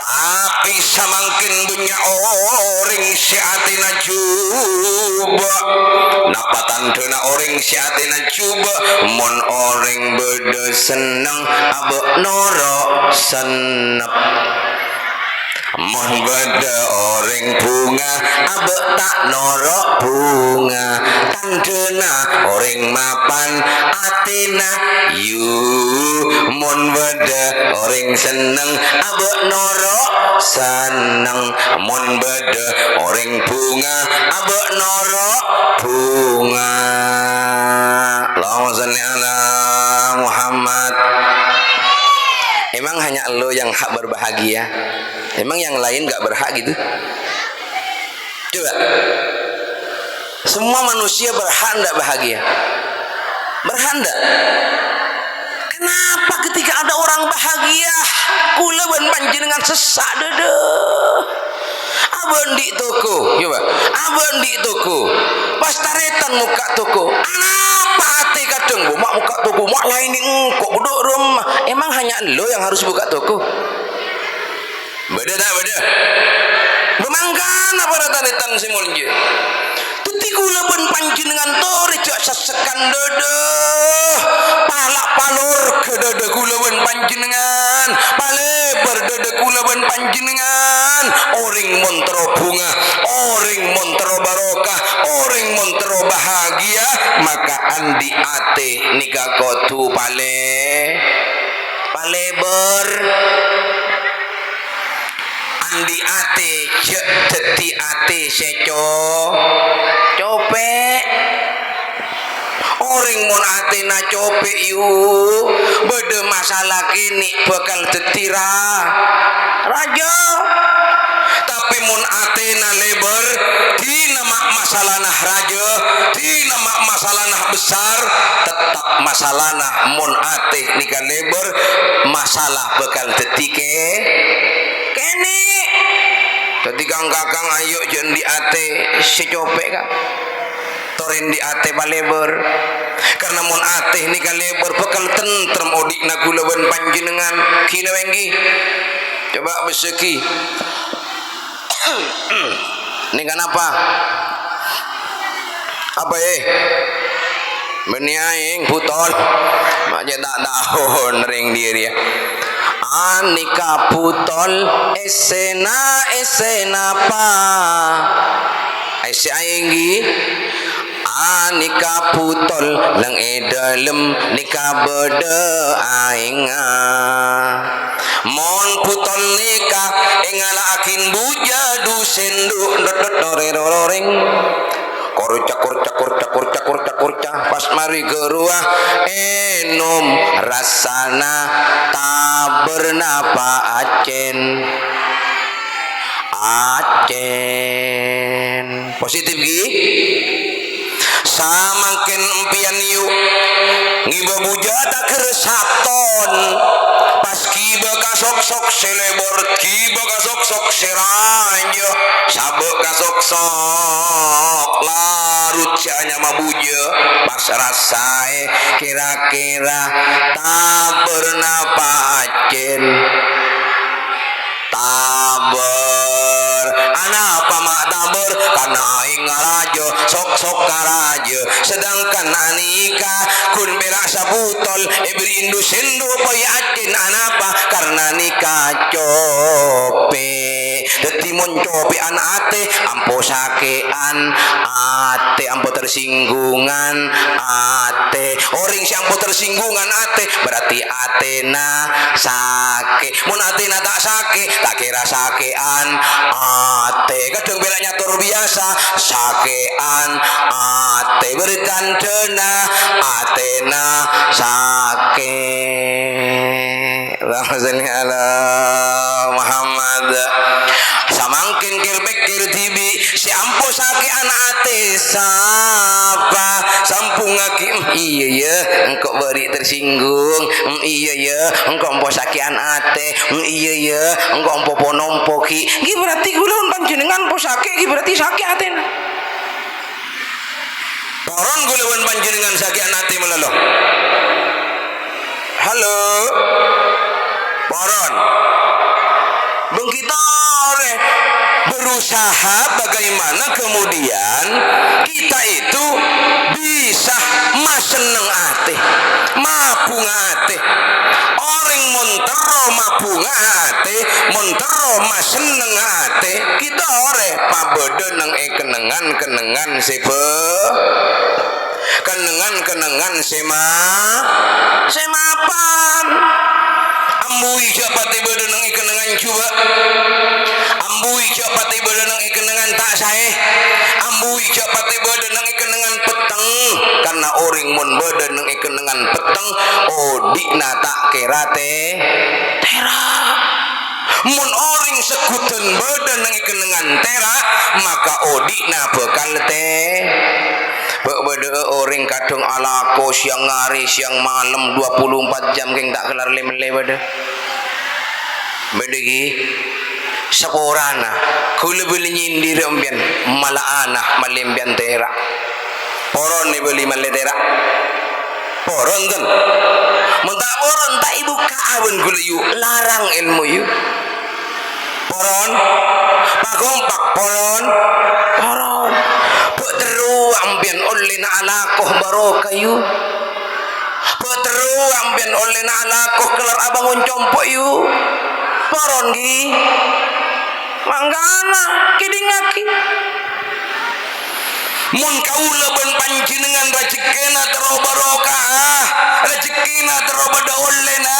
Tapè samangkèn bânnya' orèng sè atèna jhubâ'. Napa tandhâna orèng sè atèna jhubâ'? Mon orèng bâdâ senneng, abâ' noro' sennep. Mon bâdâ orèng bhunga, abâ' ta' noro' bhunga. Tandhâna orèng mapan atèna, yu. Mon bâdâ orèng senneng, abâ' noro' senneng. Mon bâdâ orèng bhunga, abâ' noro' bhunga. Allahumma shalli ala Muhammad. Emang hanya elo yang hak berbahagia? Emang yang lain nggak berhak gitu? Coba. Semua manusia berhak ndak bahagia? Berhak ndak? Kenapa ketika ada orang bahagia, kaulâ bân panjhennengngan sessa' dhâdhâ? Abâ' andi' toko, coba. Abâ' andi' toko. Pas tarètan mokka' toko. Anapa atè kadhâng, "Bu, ma' mokka' toko, ma' laènè engko', bu, dhu' roma." Emang hanya elo yang harus buka toko? Bâdâ ta' bâdâ? Bâ mangkana para tarètan sè molja. Dhâddhi kaulâ bân panjhennengngan torè jhâ' sassekka'an dhâdhâ. Pala' palorghâ dhâdhâ kaulâ bân panjhennengngan. Palèbâr dhâdhâ kaulâ bân panjhennengngan. Orèng mon terro bhunga, orèng mon terro barokah, orèng mon terro bahagia, maka andi' atè nèka kodhu palè-, palèbâr. Andi' atè jhâ' dhâddhi atè sè co-, copè'. Orèng mon atèna copè', yu, bâdâ masalah kènè' bhâkal dhâddhi ra-, rajâ. Tapè mon atèna lèbâr, dinah ma' masalana rajâ, dinah ma' masalana besar, tettep masalana mon atè nèka lèbâr, masalah bhâkal dhâddhi kè-, kènè'. Dhâddhi, kang-kakang, ayo jhâ' andi' atè sè copè', Ka'. Torè andi' atè palèbâr. Karna mon atè nèka lèbâr, bhâkal tentrem odi'na kaulâ bân panjhennengngan. Ghi napa ènggi? Coba bessaghi. Nèka napa? Apa, eh? Bânnè aèng, butol. Ma' cè' ta' taon rèng dhiyâ rèya. Anèka butol, èssèna, èssè napa? Èssè aèng, ghi? Anèka butol, lèng è dâlem nèka bâdâ aèngnga. Mon butol nèka èngala'aghi bujâ du sèndhu', dot-dot, rorè-rororèng. Korca, korca, korca, korca, korca, korca. Pas marè ghâruwa ènom, rassana tabâr napa accèn. Accèn. Positif, ghi? Samangkèn empèyan, yu, ngibâ bujâ taghâr saton. Pas ghibâ ka sok-sok sè lèbâr, ghibâ ka sok-sok sè rajâ, sabâ' ka sok-sok larut sè anyama bujâ, pas rassaè kèra-kèra tabâr napa accèn. Tabâr. Anapa ma' tabâr? Karna aèng rajâ, sok-sok ka rajâ. Sedangkan anèka ghun pèra' sabutol, èbèrri'i du sèndhu' poi accèn. Anapa? Karna nèka copè'. Dhâddhi mon copè'an atè, ampo sakè'an atè, ampo tersinggungan atè. Orèng sè ampo tersinggungan atè, berarti atèna sakè'. Mon atèna ta' sakè', ta' kèra sakè'an atè. Kadhâng pèra' nyator biyasa, sakè'an atè. Bertandhâna atèna sakè'. Allahumma shalli ala Muhammad. Samangkèn kèr-pèkkèr dhibi', sè ampo sakè'an atè sapa? Sampungaghi, "Em, iyâ, yâ, engko' bâri' tersinggung. Em, iyâ, yâ, engko' ampo sakè'an atè. Em, iyâ, yâ, engko' ampo po-nompo ghi." Ghi berarti kaulâ bân panjhennengngan po sakè', ghi berarti sakè' atèna. Poron kaulâ bân panjhennengngan sakè'an atè malolo. Halo? Poron. Bân kita orèng berusaha bagaimana kemudian kita itu bisa masenneng atè, mabhunga atè. Orèng mon terro mabhunga atè, mon terro masenneng atè, kita orèng pabâdâ neng è kennengngan-kennengngan sè bâ-, kennengngan-kennengngan sè ma-, sè mapan. Ambuwi jhâ' patè bâdâ neng è kennengngan jubâ'. Ambuwi jhâ' patè bâdâ neng è kennengngan ta' saè. Ambuwi jhâ' patè bâdâ neng è kennengngan petteng. Karna orèng mon bâdâ neng è kennengngan petteng, odi'na ta' kèra tè-, tèra'. Mon orèng segghudhân bâdâ neng è kennengngan tèra', maka odi'na bhâkal tè-, bâ-, bâdâ'â orèng kadhâng alako sèyang arè, sèyang malem, dua puluh empat jam kèng ta' kellar lè-mellè bâdâ. Bâdâ ghi? Saporana, kaulâ bâli nyindir empèyan, mala'ana malè empèyan tèra'. Poron èbâli malè tèra'. Poron, ten? Mon ta' poron, ta' èbukka'a bân kaulâ, yu. Larang èlmo, yu. Poron. Pakompak, poron. Poron. Bâ' terro empèyan ollèna alako barokah, yu. Bâ' terro empèyan ollèna alako kellar abângon compo', yu. Poron, ghi. Mangkana, kèdingngaghi. Mon kaulâ bân panjhennengngan rajhekkèna terro barokah, rajhekkèna terro bâdâ ollèna,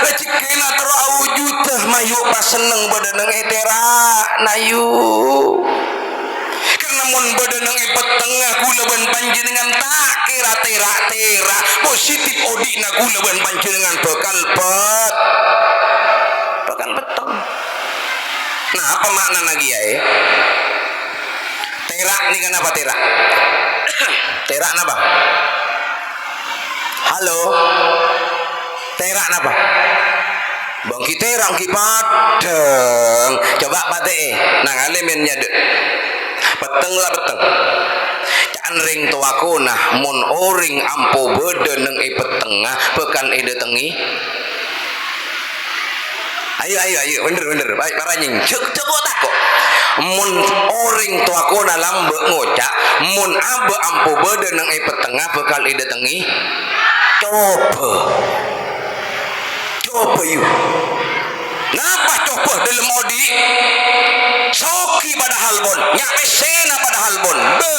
rajhekkèna terro awujudhâ, mayu' pasenneng bâdâ neng è tèra'na, yu. Karna mon bâdâ neng è pettengnga kaulâ bân panjhennengngan ta' kèra tèra'-tèra', positif odi'na kaulâ bân panjhennengngan bhâkal pet-, bhâkal petteng. Nah, apa ma'nana kèya, è? Tèra' nèka napa tèra'? Tèra' napa? Halo? Tèra' napa? Bânggi tèra' ghi' padhâng. Coba patè'è, nangalè mèn nyadâ'. Petteng la petteng. Ca'na rèng towa kona, mon orèng ampo bâdâ neng è pettengnga, bhâkal èdâtengngè. Ayo, ayo, ayo, bhender, bhender. Baik, paranyèng. Jhâ-, jhâ' tako'. Mon orèng towa kona lambâ' ngoca', "Mon abâ' ampo bâdâ neng è pettengnga bhâkal èdâtengngè." Coba. Coba, yu. Napa coba dâlem odi'? Soghi padahal pon, nya' pèssèna padahal pon. Bâ,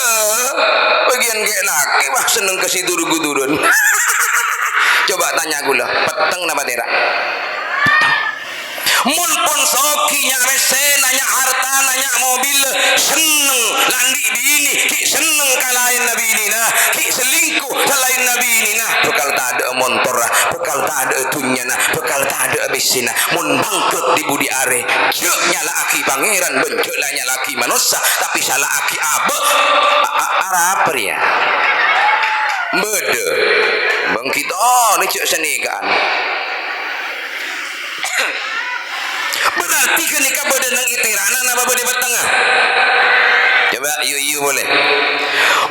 bâgiyân ghi' lakè, wah, senneng ka sè dur-guduran. Coba tanya kaulâ, petteng napa tèra'? Mon pon soghi, nya' pèssèna, nya' artana, nya' mobil, senneng la andi' binè, ghi' senneng ka laènna binèna, ghi' selingkuh ka laènna binèna, bhâkal tadâ'â montorra, bhâkal tadâ'â dhunnyana, bhâkal tadâ'â pèssèna. Mon bangkrut è budi arè, jhâ' nyala'aghi Pangèran bân jhâ' la nyala'aghi manossa, tapè sala'aghi abâ'. A-, a-, arapa rèya? Bâdâ. Bângkit, oh, nè jhâ' sanèka'an. Berarti ghânèka bâdâ neng è tèra'na napa bâdâ è pettengnga? Coba, yu-, yu polè.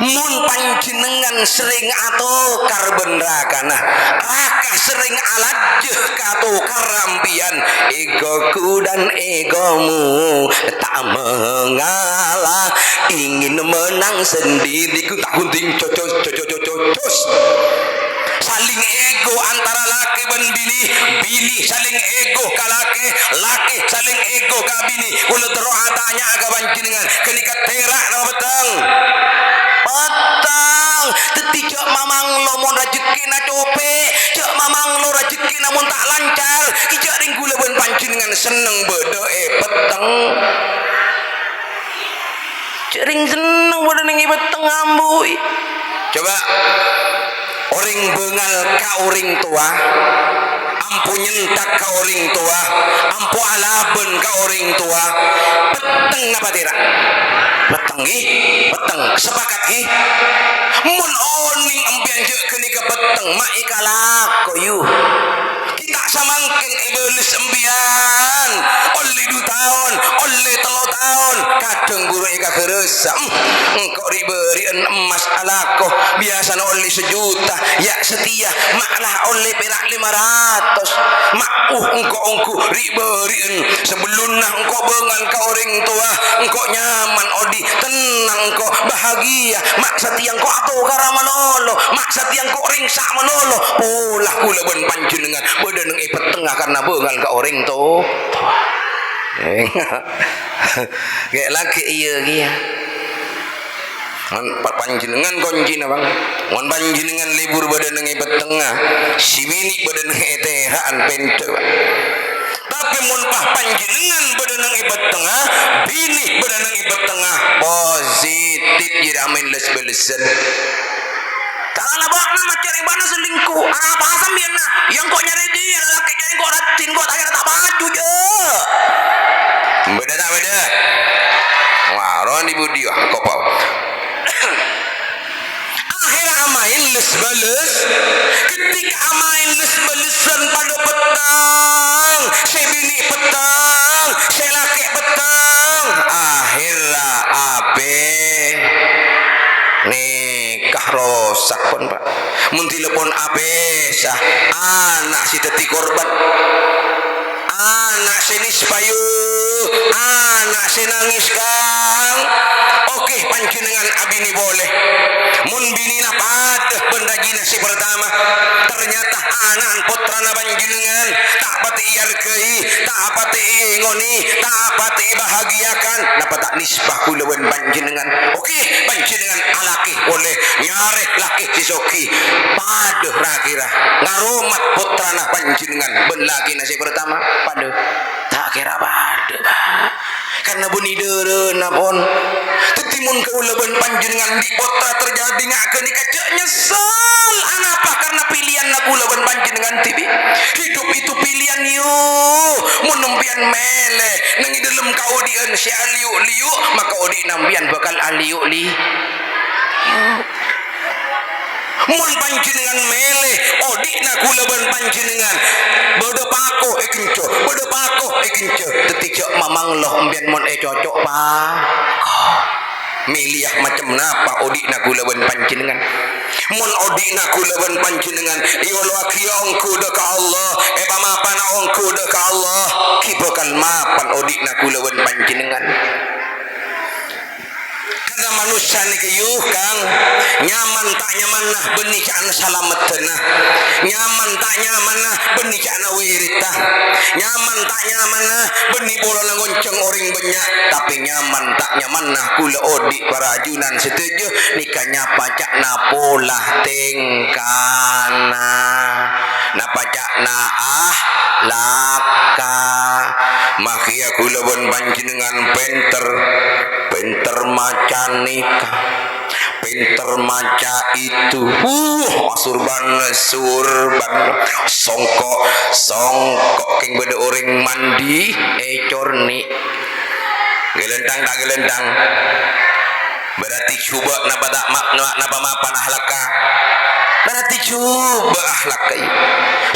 Mon panjhennengngan serrèng atokar bân rakana, raka serrèng alajjhâ ka tokarra empèyan, egoku dan egomu tak mengalah, ingin menang sendiri, gonta-gonting, cocos, cocos, cocos. Saling ego antara lakè bân binè, binè saling ego ka lakè, lakè saling ego ka binè. Kaulâ terro atanya'a ka panjhennengngan, ghânèka tèra' napa petteng? Petteng. Dhâddhi jhâ' mamanglo mon rajhekkèna copè', jhâ' mamanglo rajhekkèna mon ta' lancar, ghi' jhâ' rèng kaulâ bân panjhennengngan senneng bâdâ è petteng. Jhâ' rèng senneng bâdâ neng è petteng ambuwi. Coba, orèng bângal ka orèng towa, ampo nyentak ka orèng towa, ampo alabân ka orèng towa, petteng napa tèra'? Petteng, ghi? Petteng. Sepakat, ghi? Mon onèng empèyan jhâ' ghânèka petteng, ma' èkalako, yu. Ghi' ta' samangkèn èbâles empèyan, ollè du taon, ollè tello taon, kadhâng buru èkaghârâsa. Em, engko' ri'-bâri'ân emmas alako, biyasana ollè sajuta, ya' satèya ma' la ollè pèra' lèma ratos. Ma', uh, engko' ongghu ri'-bâri'ân, sabellunna engko' bângal ka orèng towa, engko' nyaman odi', tennang engko', bahagia, ma' satèya engko' atokara malolo, ma' satèya engko' rèngsa' malolo, pola kaulâ bân panjhennengngan bâdâ neng è pettengnga karna bângal ka orèng to-, towa. Ghi' laghi' iyâ kèya. Mon pa-, panjhennengngan koncèna, Bang. Mon panjhennengngan lebur bâdâ neng è pettengnga, sè binè' bâdâ neng è tèra'an, pènter, Bang. Tapè mon pa-, panjhennengngan bâdâ neng è pettengnga, binè' bâdâ neng è pettengnga, positif, jârèya amaèn les-bâlessan. Kalana bâ'na macca rèng bâ'na selingkuh. Arapa sampèyan, na? Iyâ, engko' nyarè kèya, lalakè' jârèya engko' raddhin, engko' ta' kèra ta' paju, jâ'. Bâdâ ta' bâdâ? Wah, rowa di budi, wah, kopao. Akhèrra amaèn les-bâles. Ketika amaèn les-bâlessan padâ petteng, sè binè' petteng, sè lakè' petteng, akhèrra apè? Nèka rosak pon, Pa'. Mon dhilâ pon apèsa, ana' sè dhâddhi korban. Ana' sè nispayu, ana' sè nangès, Kang. Oke, panjhennengngan abinè polè. Mon binèna padâ bân rajina sè partama, ternyata ana'na pottrana panjhennengngan ta' patè èarghâi, ta' patè èèngonè, ta' patè èbahagiyâkan, napa ta' nispa kaulâ bân panjhennengngan? Oke, panjhennengngan alakè polè, nyarè lakè sè soghi. Padâ ra-kèra ngaromat pottrana panjhennengngan bân lakèna sè partama? Padâ? Ta' kèra padâ, Pa'. Karna bânnè dârâna, pon. Dhâddhi, mon kaulâ bân panjhennengngan andi' pottra terjadi nga' ghânèka, jhâ' nyesel. Anapa? Karna pilihanna kaulâ bân panjhennengngan dhibi'. Hidup itu pilihan, yu. Mon sampèyan mèlè neng è dâlem kaodi'ân sè aliyu'-liyu', maka odi' sampèyan bhâkal aliyu'-li-, Mon panjhennengngan mèlè odi'na kaulâ bân panjhennengngan, bâdâ pako èkenca, bâdâ pako èkenca. Dhâddhi jhâ' mamanglo sampèyan mon ècoco' pako. Mèlèya macem napa odi'na kaulâ bân panjhennengngan. Mon odi'na kaulâ bân panjhennengngan èolowaghi ongghu dâ' ka Allah, èpamapana ongghu dâ' ka Allah, ghi' bhâkal mapan odi'na kaulâ bân panjhennengngan. Karna manossa nèka, yu, Kang, nyaman ta' nyamanna bânnè ca'na salameddhânna. Nyaman ta' nyamanna bânnè ca'na wiritta. Nyaman ta' nyamanna bânnè polana ngonjhâng orèng bânnya'. Tapè nyaman ta' nyamanna kaulâ odi', para ajunan sadhâjâ, nèka nyapa ca'na pola tèngkana. Napa ca'na ahlakka. Makèya kaulâ bân panjhennengngan pènter, pènter maca nèka, pènter maca itu. Uh, surban, surban, songko', songko', kèng bâdâ orèng mandi, ècorni'. Ghâlândhâng ta' ghâlândhâng? Berarti jhubâ' napa ta' ma-, na-, napa mapan ahlakka? Berarti jhubâ' ahlakka, yu.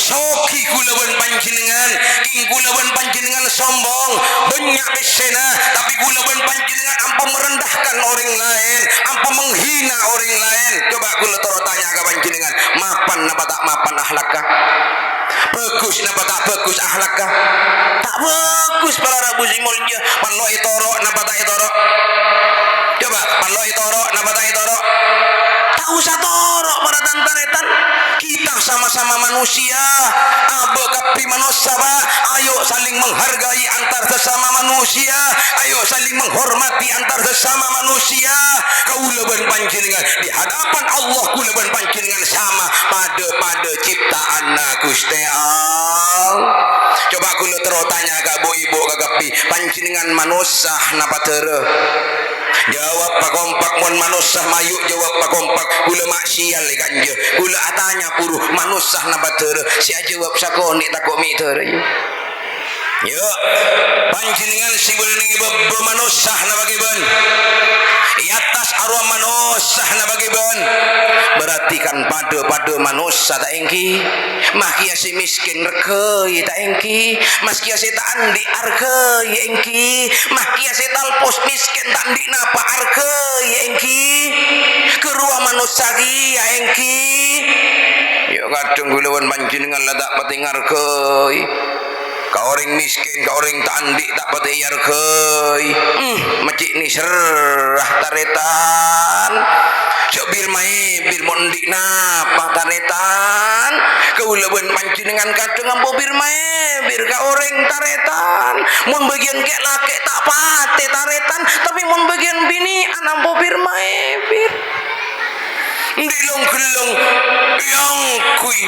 Soghi kaulâ bân panjhennengngan, kèng kaulâ bân panjhennengngan sombong, bânnya' pèssèna, tapè kaulâ bân panjhennengngan ampo merendahkan orèng laèn, ampo menghina orèng laèn. Coba kaulâ toro' tanya ka panjhennengngan, mapan napa ta' mapan ahlakka? Bhâghus napa ta' bhâghus ahlakka? Ta' bhâghus, para rabu sè molja. Parlo ètoro' napa ta' ètoro'? Coba, parlo ètoro' napa ta' ètoro'? Ta' osa toro', para tan-tarètan. Kita sama-sama manusia. Abâ' kabbhi manossa, Pa'. Ayo saling menghargai antar sesama manusia. Ayo saling menghormati antar sesama manusia. Kaulâ bân panjhennengngan di hadapan Allah, kaulâ bân panjhennengngan sama, padâ-padâ ciptaanna Ghustè Allah. Coba kaulâ terro tanya ka bu-ibu kakabbhi, panjhennengngan manossa napa dârâ? Jawab pakompak, mon manossa mayu' jawab pakompak, kaulâ ma' sial è kanja. Kaulâ atanya buru, manossa napa dârâ? Sè ajawab sakonè' tako' mè' dârâ, yu. Yu, panjhennengngan sè bâdâ neng è bâbâ manossa napa ghibân? È attas arowa manossa napa ghibân? Berarti kan padâ-padâ manossa, ta' èngghi? Makèya sè miskin arghâi, ta' èngghi? Makèya sè ta' andi' arghâi, èngghi? Makèya sè talpos miskin ta' andi' napa arghâi, èngghi? Ghâruwa manossa kèya, èngghi? Yu, kadhâng kaulâ bân panjhennengngan la ta' patè ngarghâi. Ka orèng miskin, ka orèng ta' andi' ta' patè èarghâi. Hmm, ma' cè' nèserra, tarètan. Jhâ' bir-maèbir mon andi' napa, tarètan. Kaulâ bân panjhennengngan kadhâng ampo bir-maèbir ka orèng, tarètan. Mon bâgiyân kè'-lakè' ta' patè, tarètan, tapè mon bâgiyân binè'an ampo bir-maèbir. Andi' long-ghellong èangghuy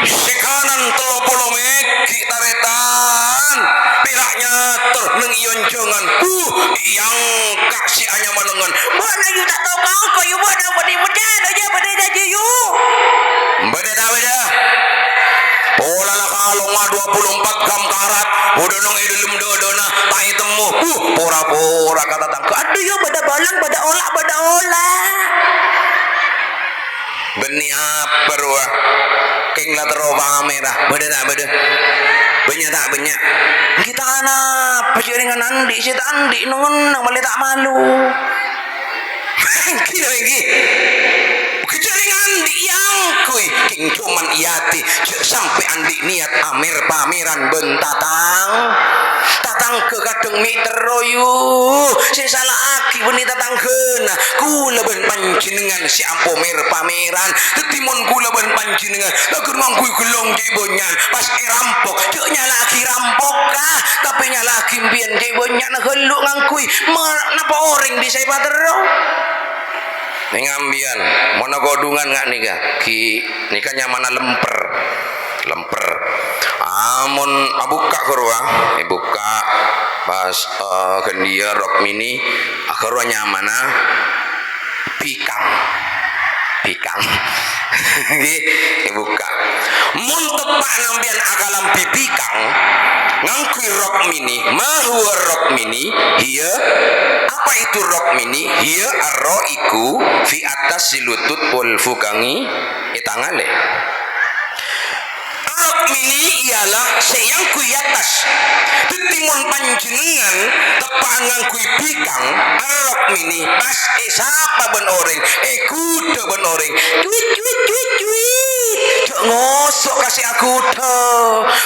sè kanan tello polo mèghi', tarètan. Pèra' nyator neng è onjhângan. Huh, èangka' sè anyama lengngan. Bâ'na yu ta' tao kangko yu, bâ'na bâdâ bâdâ, yu bâdâ jhâjhi yu. Bâdâ ta' bâdâ? Pola la kalongnga dua puluh empat jam karat, bâdâ neng è dâlem dâdâna, ta' ètemmo. Huh, pora-pora ka tatangghâ. Adhu yu, bâdâ bâlâng, bâdâ ola', bâdâ ola'. Bânnè apa rowa? Kèng la terro pamèra. Bâdâ ta' bâdâ? Bânnya' ta' bânnya'? Ghi' ta' anapa jhâ' rèng andi' sè ta' andi' neng-enneng malè ta' malu. Ghi' ta' èngghi? Ghi' jhâ' rèng andi' èangghuy. Kèng coma è atè. Jhâ' sampè' andi' niyat amèr-pamèran bân tatang-, tatangghâ kadhâng mè' terro, yu. Sè èsala'aghi bânnè tatangghâna. Kaulâ bân panjhennengngan sè ampo mèr-pamèran. Dhâddhi mon kaulâ bân panjhennengngan, la ghâr ngangghuy ghellong cè' bânnya'an, pas èrampok, jhâ' nyala'aghi rampokka, tapè nyala'aghi empèyan cè' bânnya'na ghâllu ngangghuy. Ma-, napa orèng bisa èpaterro? Neng ambiyan, monna kodhungan nga' nèka, ghi' nèka nyamana lemper. Lemper. Amon abukka' ghâruwa, èbukka' pas, eh, ghândhiyâ rok mini, ghâruwa nyamana bikang. Bikang. Ngghi, èbukka'. Mon teppa' sampèyan akalambhi bikang, ngangghuy rok mini, ma huwa rok mini? Hiya, apa itu rok mini? Hiya ar-ra'iqu fi attasil lutut wal fukangi, ètangalè. Rok mini ialah sè èangghuy è attas. Dhâddhi mon panjhennengngan teppa'an ngangghuy bikang, rok mini pas èsapa bân orèng, èghudhâ bân orèng. Cuit, cuit, cuit, cuit. Jhâ' ngoso' ka sè aghudhâ.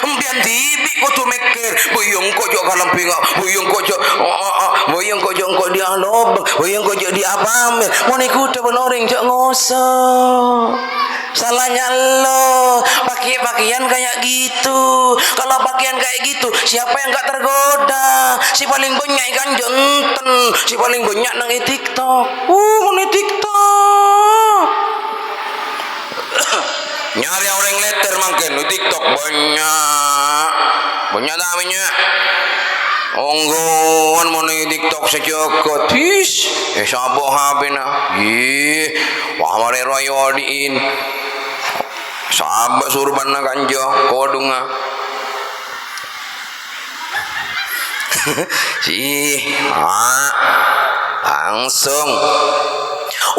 Empèyan dhibi' kodhu mèkkèr, "Bâ iyâ engko' jhâ' kalambhi nga', bâ iyâ engko' jhâ', oh, oh, oh, bâ iyâ engko' jhâ' engko' dhi' alobâng, bâ iyâ engko' jhâ' dhi' apamèr." Mon èghudhâ bân orèng, jhâ' ngoso'. Salahnya lo, pakai pakaian kayak gitu. Kalau pakaian kayak gitu, siapa yang nggak tergoda? Si paling banyak ikan jantan, si paling banyak nang di TikTok. Uh, nang di TikTok. Nyarè orèng lètèr mangkèn, di TikTok bânnya'. Bânnya' ta' bânnya'? Ongghuwân mon è TikTok sajâgât. His, eh, sabo H P-na. Ih, wah, marè roy odi'in. Saba' surbanna kanja, kodhungnga. Sih, ah, langsung.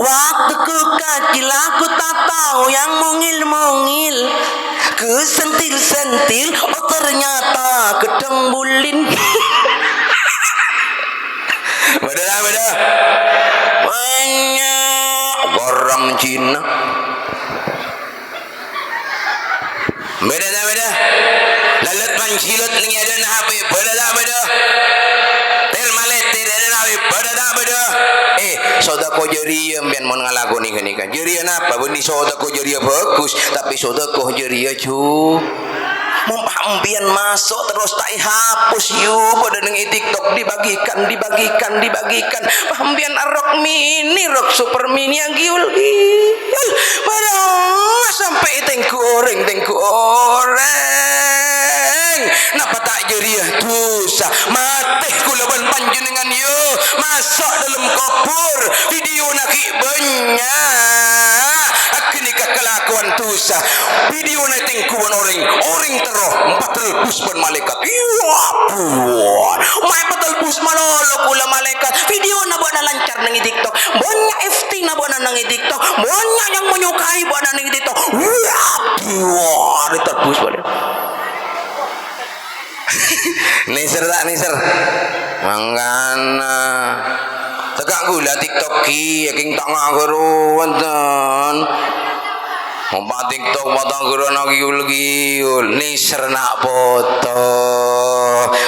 Waktu ku kecil aku tak tahu yang mungil-mungil. Ku sentil-sentil, oh ternyata gedhang bulin. Bâdâ ta' bâdâ? Bânnya'. Goreng Cina. Bâdâ ta' bâdâ? Lalot panjilot neng è adâ'na H P, bâdâ ta' bâdâ? Tèl malètèr è adâ'na H P, bâdâ ta' bâdâ? Eh, sodako jârèya empèyan mon ngalakonè ghânèka. Jârèya napa? Bânnè sodako jârèya bhâghus, tapè sodako jârèya jhu-, mon pa' empèyan maso' terros ta' èhapus, yu, bâdâ neng è TikTok dibagikan, dibagikan, dibagikan. Pas empèyan rok mini, rok super mini, agiyul-giyul. Bârâmma sampè' ètengghu orèng, tengghu orèng. Napa ta' jârèya dhusa? Matè kaulâ bân panjhennengngan, yu. Maso' dâlem kobhur. Videona ghi' bânnya'. Ghânèka kala- Kaulâ dusa. Videona ètengghu bân orèng, orèng terro èpatalbus bân malaèkat. Iyâ, ampon. Ma' èpatalbus malolo kaulâ malaèkat. Videona bâ'na lancar neng è TikTok. Bânnya' F T-na bâ'na neng è TikTok. Bânnya' yang menyukai bâ'na neng è TikTok. Iyâ, ampon. Ètalbus bâli. Nèser ta' nèser? Mangkana. Tèka' kaulâ TikTok ghi, kèng ta' ngaghâr wonten. Ompa' TikTok, ompa' ta' ngaghâr ana' giyul-giyul. Nèser na' poto.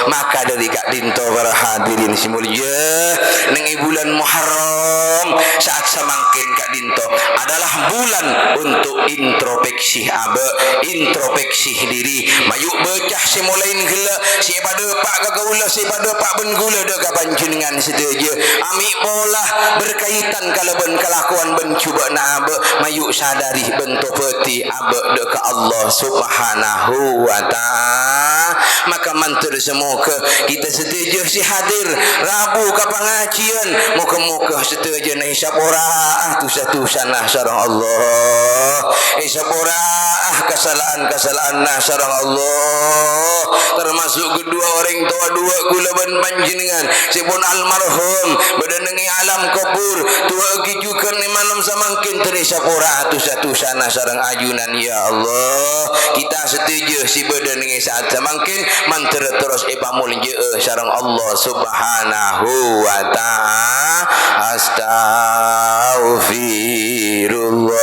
Maka dhâri ka'dinto para hadirin sè molja, neng è bulân Muharram, saat samangkèn ka'dinto adalah bulan untuk introspeksi abâ', introspeksi diri. Mayu' bâca sè molaè ghellâ', sè èpadâpa' ka kaulâ, sè èpadâpa' bân kaulâ dâ' ka panjhennengngan sadhâjâ. Amè' pola berkaitan kalabân kalakowan bân jhubâ'na abâ', mayu' sadari bân tobâdhi abâ' dâ' ka Allah Subhanahu wa Ta'ala. Maka mandhâr samoghâ kita sadhâjâ sè hadir rabu ka pangajiyân, moghâ-moghâ sadhâjâna èsapora'a dusa-dusana sareng Allah. Èsapora'a kasala'an-kasala'anna sareng Allah. Tamaso' ghâdhuwâ orèng towa duwâ' kaulâ bân panjhennengngan sè pon almarhum, bâdâ neng è alam kobhur. Duwâ'aghi jhughân è malem samangkèn, dhâri èsapora'a dusa-dusana sareng ajunan, ya Allah. Kita sadhâjâ sè bâdâ neng è sa'at samangkèn, mandhâr terros èpamoljâ'â sareng Allah Subhanahu wa Ta'ala. Astaghfirullah.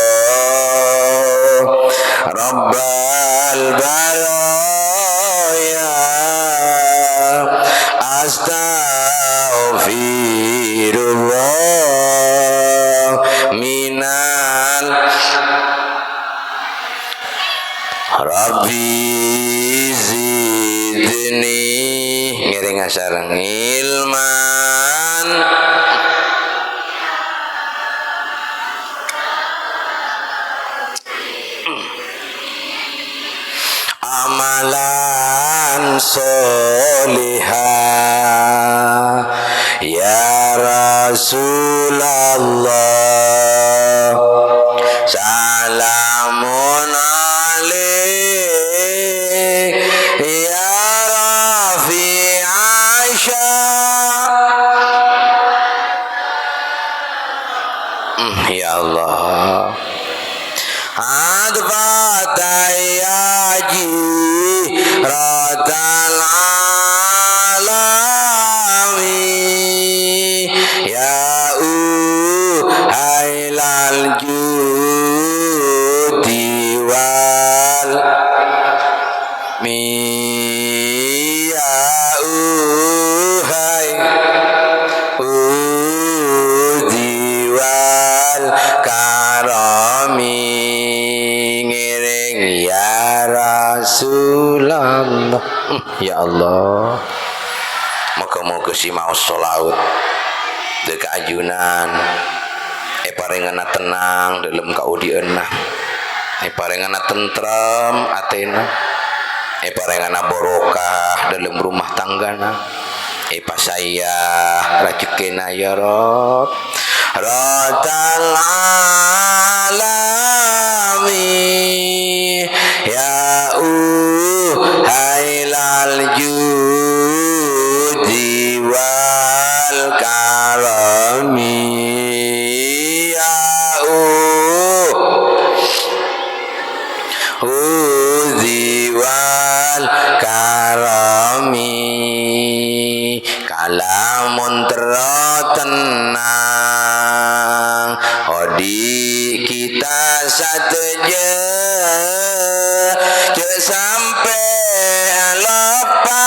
Rabbal baraya. Astaghfirullah. Minal Rabbi zidni, ngèrèng asareng ilman. Amalan sholiha, ya Rasulullah. Salamun alaik, ya Rafi' Asya. Hmm, ya Allah. Adfata ya jiratal alami, ya uhailal judi wal mi, ya uhai udi wal karami, ngèrèng ya Rasulullah. Ya Allah, moghâ-moghâ sè maos sholawat dâ' ka ajunan èparèngana tennang dâlem kaodi'ânna, èparèngana tentrem atèna, èparèngana barokah dâlem rumah tanggana, èpasaèya rajhekkèna, ya Rabb. Rabbal alamin, ya uhailal judi wal karami, ya u- Hudi wal karami, kalamon terro tennang, odi' kita sadhâjâ, jhâ' sampè' loppa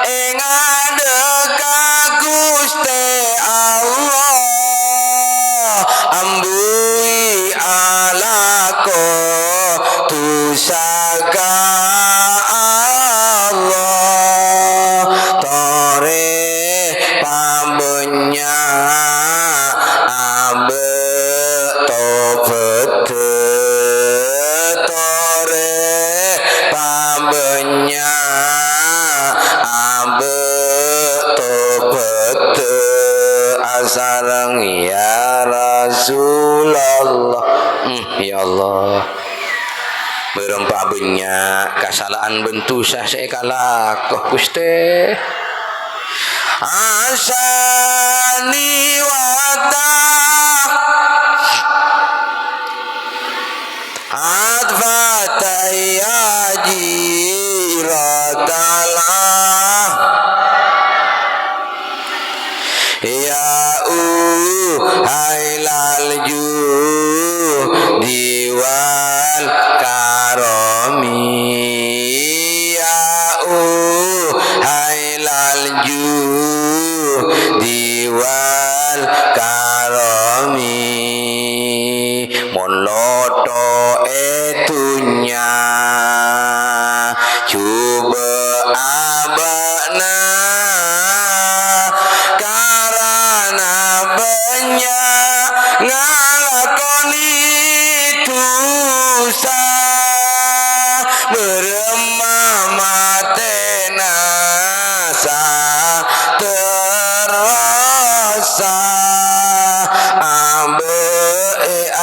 è ngadhep ka Ghustè Allah, ambuwi alako dusa ka Allah, torè pabânnya' abâ' tobâddhâ, torè pabânnya' abâ' tobâddhâ asareng, ya Rasulullah. Hmm, ya Allah. Bârâmpa bânnya' kasala'an bân dhusa sè èkalako, Ghustè. Asani wa ta-, atfataya jiratallah. Ya uhailal judi wal karami. Ya uhailal judi wal karami. Mon lotto è dhunnya, jhubâ' abâ'na, karana bânnya' ngalakonè dhusa. Bârâmma matèna sa- terrosa, abâ' è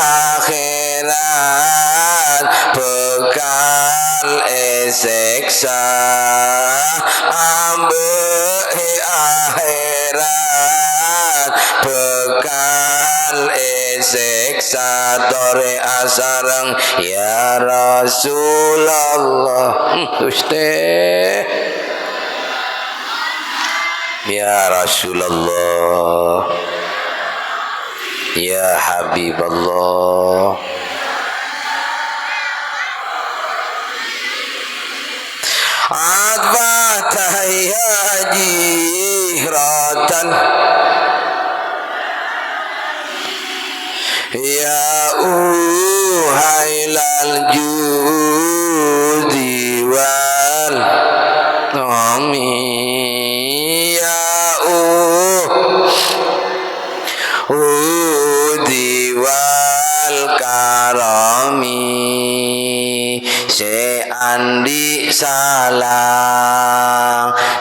akhèrat bhâkal èsèksa. Abâ' è akhèrat bhâkal èsèksa. Torè asareng, "Ya Rasulullah." Hmm, Ghustè. Ya Rasulullah, ya Habiballah, atfataya jiratal. Ya uhailal judi wal karami. Ya u-, udi wal karami. Sè andi' salang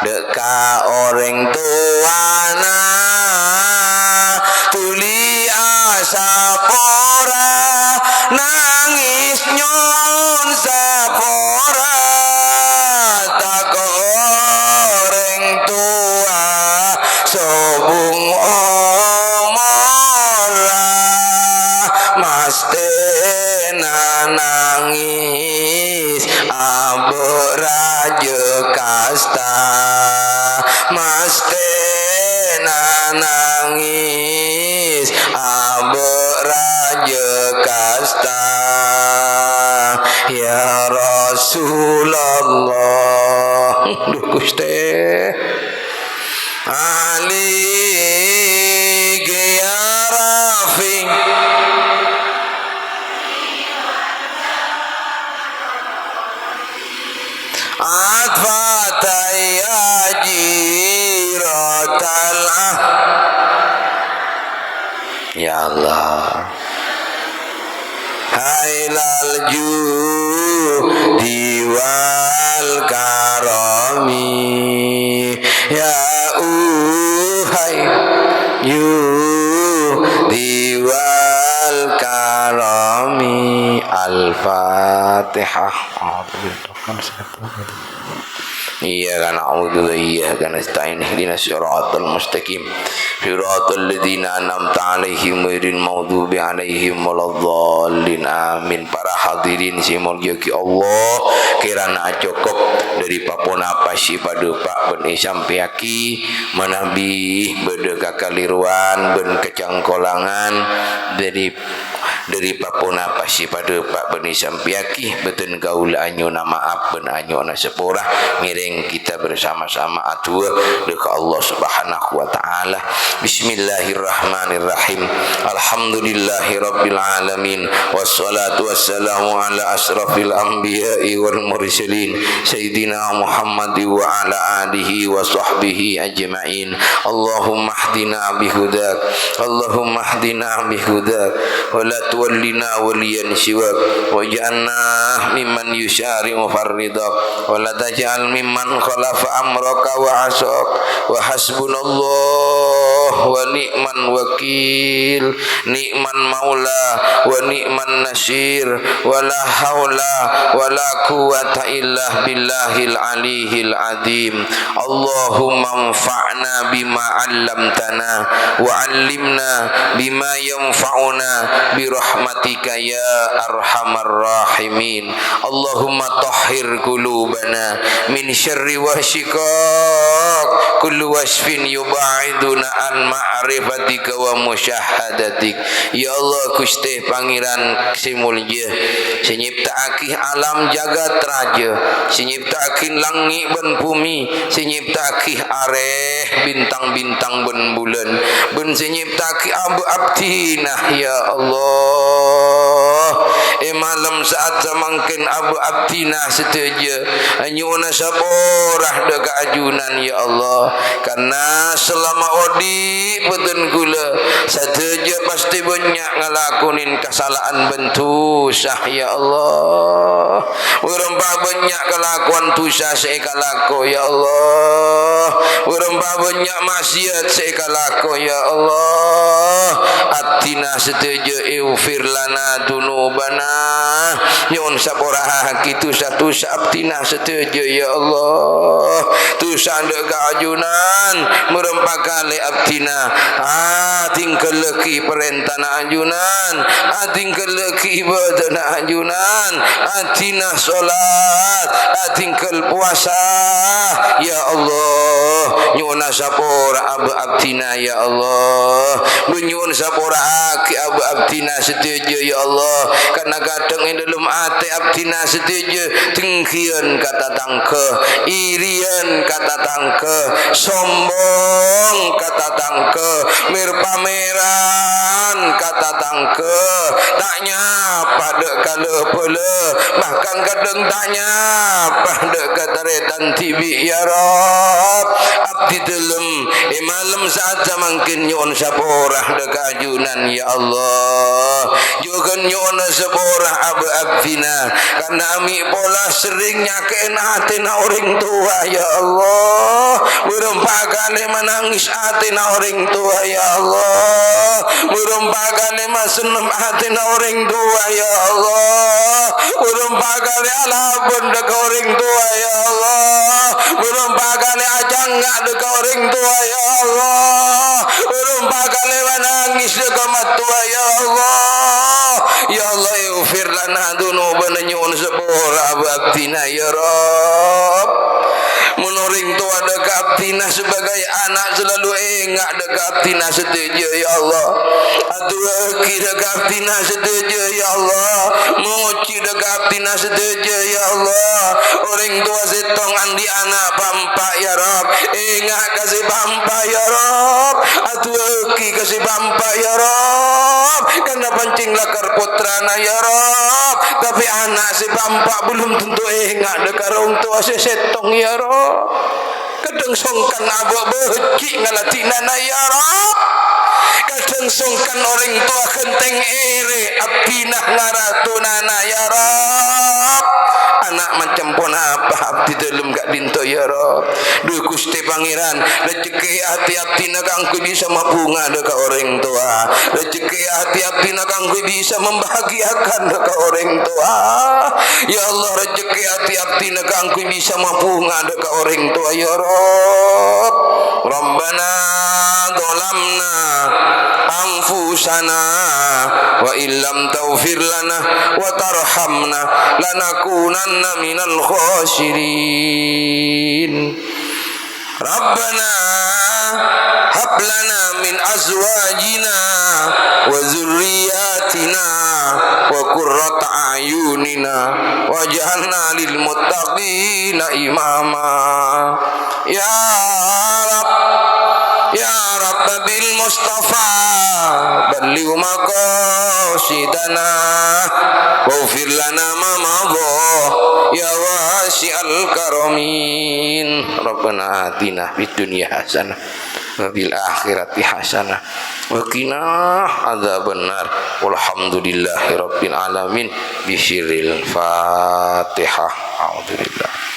dâ' ka orèng towana, dhuli asapora, nangès nyo'on sapora, tako' orèng towa sobung omorra, mastèna nangès abâ' rajâ kasta. Mastèna nangès abâ' rajâ kasta. Ya Rasulullah. Duh, Ghustè. Ali ya Rafi. Atfataya jiratal ah. Ya Allah. Hailal judi wal karami. Ya uhai judi wal karami. Al-Fatihah. Iyyaka na'budu wa iyyaka nasta'in. Ihdinas siratal mustaqim. Siratal ladzina an'amta 'alaihim ghairil maghdubi 'alaihim waladdallin. Amin. Para hadirin sè èmoljâ'aghi Allah, kèrana acokop dhâri pa-ponapa sè paḍâ pa' bân èsampèyaghi, manabi bâḍâ kakalèrowan bân kacangkolangan dhâri Dhâri pa-ponapa sè paḍâ pa' bân èsampèyaghi, bhâdhân kaulâ anyo'ona ma'ap bân anyo'ona sapora. Ngèrèng kita bersama-sama adu'a ḍâ' ka Allah Subhanahu wa Ta'ala. Bismillahirrahmanirrahim. Alhamdulillahirabbil alamin. Wassalatu wassalamu ala asyrafil anbiya'i wal mursalin, Sayyidina Muhammad wa ala alihi wa sahbihi ajma'in. Allahumma hdina bihudak. Allahumma hdina bihudak. Wa la tuwallina waliyan siwak. Waj'alna mimman yusari'u farridak. Wa la taj'al mimman khalafa amraka wa asak. Wa hasbunallah wa ni'mal wakil, ni'mal maula wa ni'man nasir, wa la haula wa la quwwata illa billahil aliyil azim. Allahumma anfa'na bima 'allamtana wa 'allimna bima yanfa'una bi rahmatika ya arhamar rahimin. Allahumma tahhir qulubana min syarri wa syiqaq kullu wasfin yuba'iduna an ma'rifatika wa musyahadatik. Ya Allah, Guste Pangeran se molja, se nyepta'agi alam jagat raja, se nyepta'agi langnge' ban bume, se nyepta'agi are, bintang-bintang ban bulan, ban se nyepta'agi ab-, abdina, ya Allah. E malem sa'at samangken ab-, abdina sadaja nyo'ona sapora dha' ka ajunan, ya Allah. Karna salama odhi' bhâdhân kaula sadaja pasti bannya' ngalakonin kasala'an ban dhusa, ya Allah. Bârâmpa bannya' kalakowan dhusa se ekalako, ya Allah. Bârâmpa bannya' maksiat se ekalako, ya Allah. Abdina sadaja, ighfir lana dzunubana. Nyo'on sapora'agi dhusa-dhusa abdina sadaja, ya Allah. Dhusa dha' ka ajunan, bârâmpa kale abdina adhinggallagi parentana ajunan, adhinggallagi ibadana ajunan, adina solat, adhinggal powasa. Ya Allah, nyo'ona sapora ab-, abdina, ya Allah. Bân nyo'on sapora'agi ab-, abdina sadaja, ya Allah. Karna kadhâng e dhalem ate abdina sadaja dengkiyan ka tatangga, iriyan ka tatangga, sombong ka tatangga, mer-pameran ka tatangga, ta' nyapa dha' ka la-bhâlâ, bahkan kadhâng ta' nyapa dha' ka tarètan dhibi', ya Rabb. Abdi dhalem e malem sa'at samangken nyo'on sapora dha' ka ajunan, ya Allah. Jhughân nyo'ona sapora ab-, abdina, karna ami' pola serrèng nyakè'è atèna orèng towa, ya Allah. Bârâmpa kalè manangès atèna orèng towa, ya Allah. Bârâmpa kalè masennep atèna orèng towa, ya Allah. Bârâmpa kalè alabân dâ' ka orèng towa, ya Allah. Bârâmpa kalè acangnga' dâ' ka orèng towa, ya Allah. Bârâmpa kalè manangès dâ' ka mattowa, ya Allah. Ya Allah, ighfir lana dzunubana, nyo'on sapora abdina, ya Rabb. Mon orèng towa dâ' ka abdina sebagai ana' selalu enga' dâ' ka abdina sadhâjâ, ya Allah. Adu'aaghi dâ' ka abdina sadhâjâ, ya Allah. Mojhi dâ' ka abdina sadhâjâ, ya Allah. Orèng towa sèttong andi' ana' pa'-empa', ya Rabb. Enga' ka sè pa'-empa', ya Rabb. Adu'aaghi ka sè pa'-empa', ya Rabb. Karna pancèng lakar pottrana, ya Rabb. Tapè ana' sè pa'-empa' belum tentu enga' dâ' ka orèng towa sè sèttong, ya Rabb. Kadhâng songkan abâ' bâji' ngaladhinana, ya Rabb. Kadhâng songkan orèng towa ghântèng èrè abdhina ngaradhunana, ya Rabb. Ana' macem ponapa abdhi dhâlem ka'dinto, ya Rabb. Dhu Ghustè Pangèran, rejekè atè abdhina kaangghuy bisa mabhunga dâ' ka orèng towa. Rejekè atè abdhina kaangghuy bisa membahagiakan dâ' ka orèng towa. Ya Allah, rejekè atè abdhina kaangghuy bisa mabhunga dâ' ka orèng towa, ya Rabb. Rabbana dzalamna anfusana wa illam taghfir lana wa tarhamna lanakunanna minal khasirin. Rabbana hab lana min azwajina wa dzurriyyatina wa qurrata a'yunina waj'alna lil muttaqina imama. Ya Rabb, ya Rabb bil Mustafa balligh maqasidana waghfir lana ma madha ya wasi'al karamin. Rabbana atina fid dunya hasanah wa fil akhirati hasanah wa qina adzabannar. Walhamdulillahirabbil alamin. Bisirril Fatihah. A'udzubillah.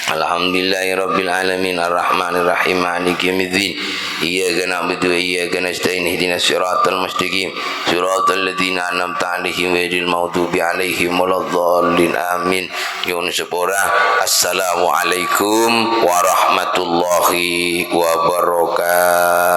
Alhamdulillahirabbil alamin, arrahmanirrahim, maliki yaumiddin. Iyyaka na'budu wa iyyaka nasta'in, ihdinas siratal mustaqim, siratal ladzina an'amta 'alaihim ghairil maghdubi 'alaihim waladdallin. Amin. Nyuwun sepura. Assalamualaikum warahmatullahi wabarakatuh.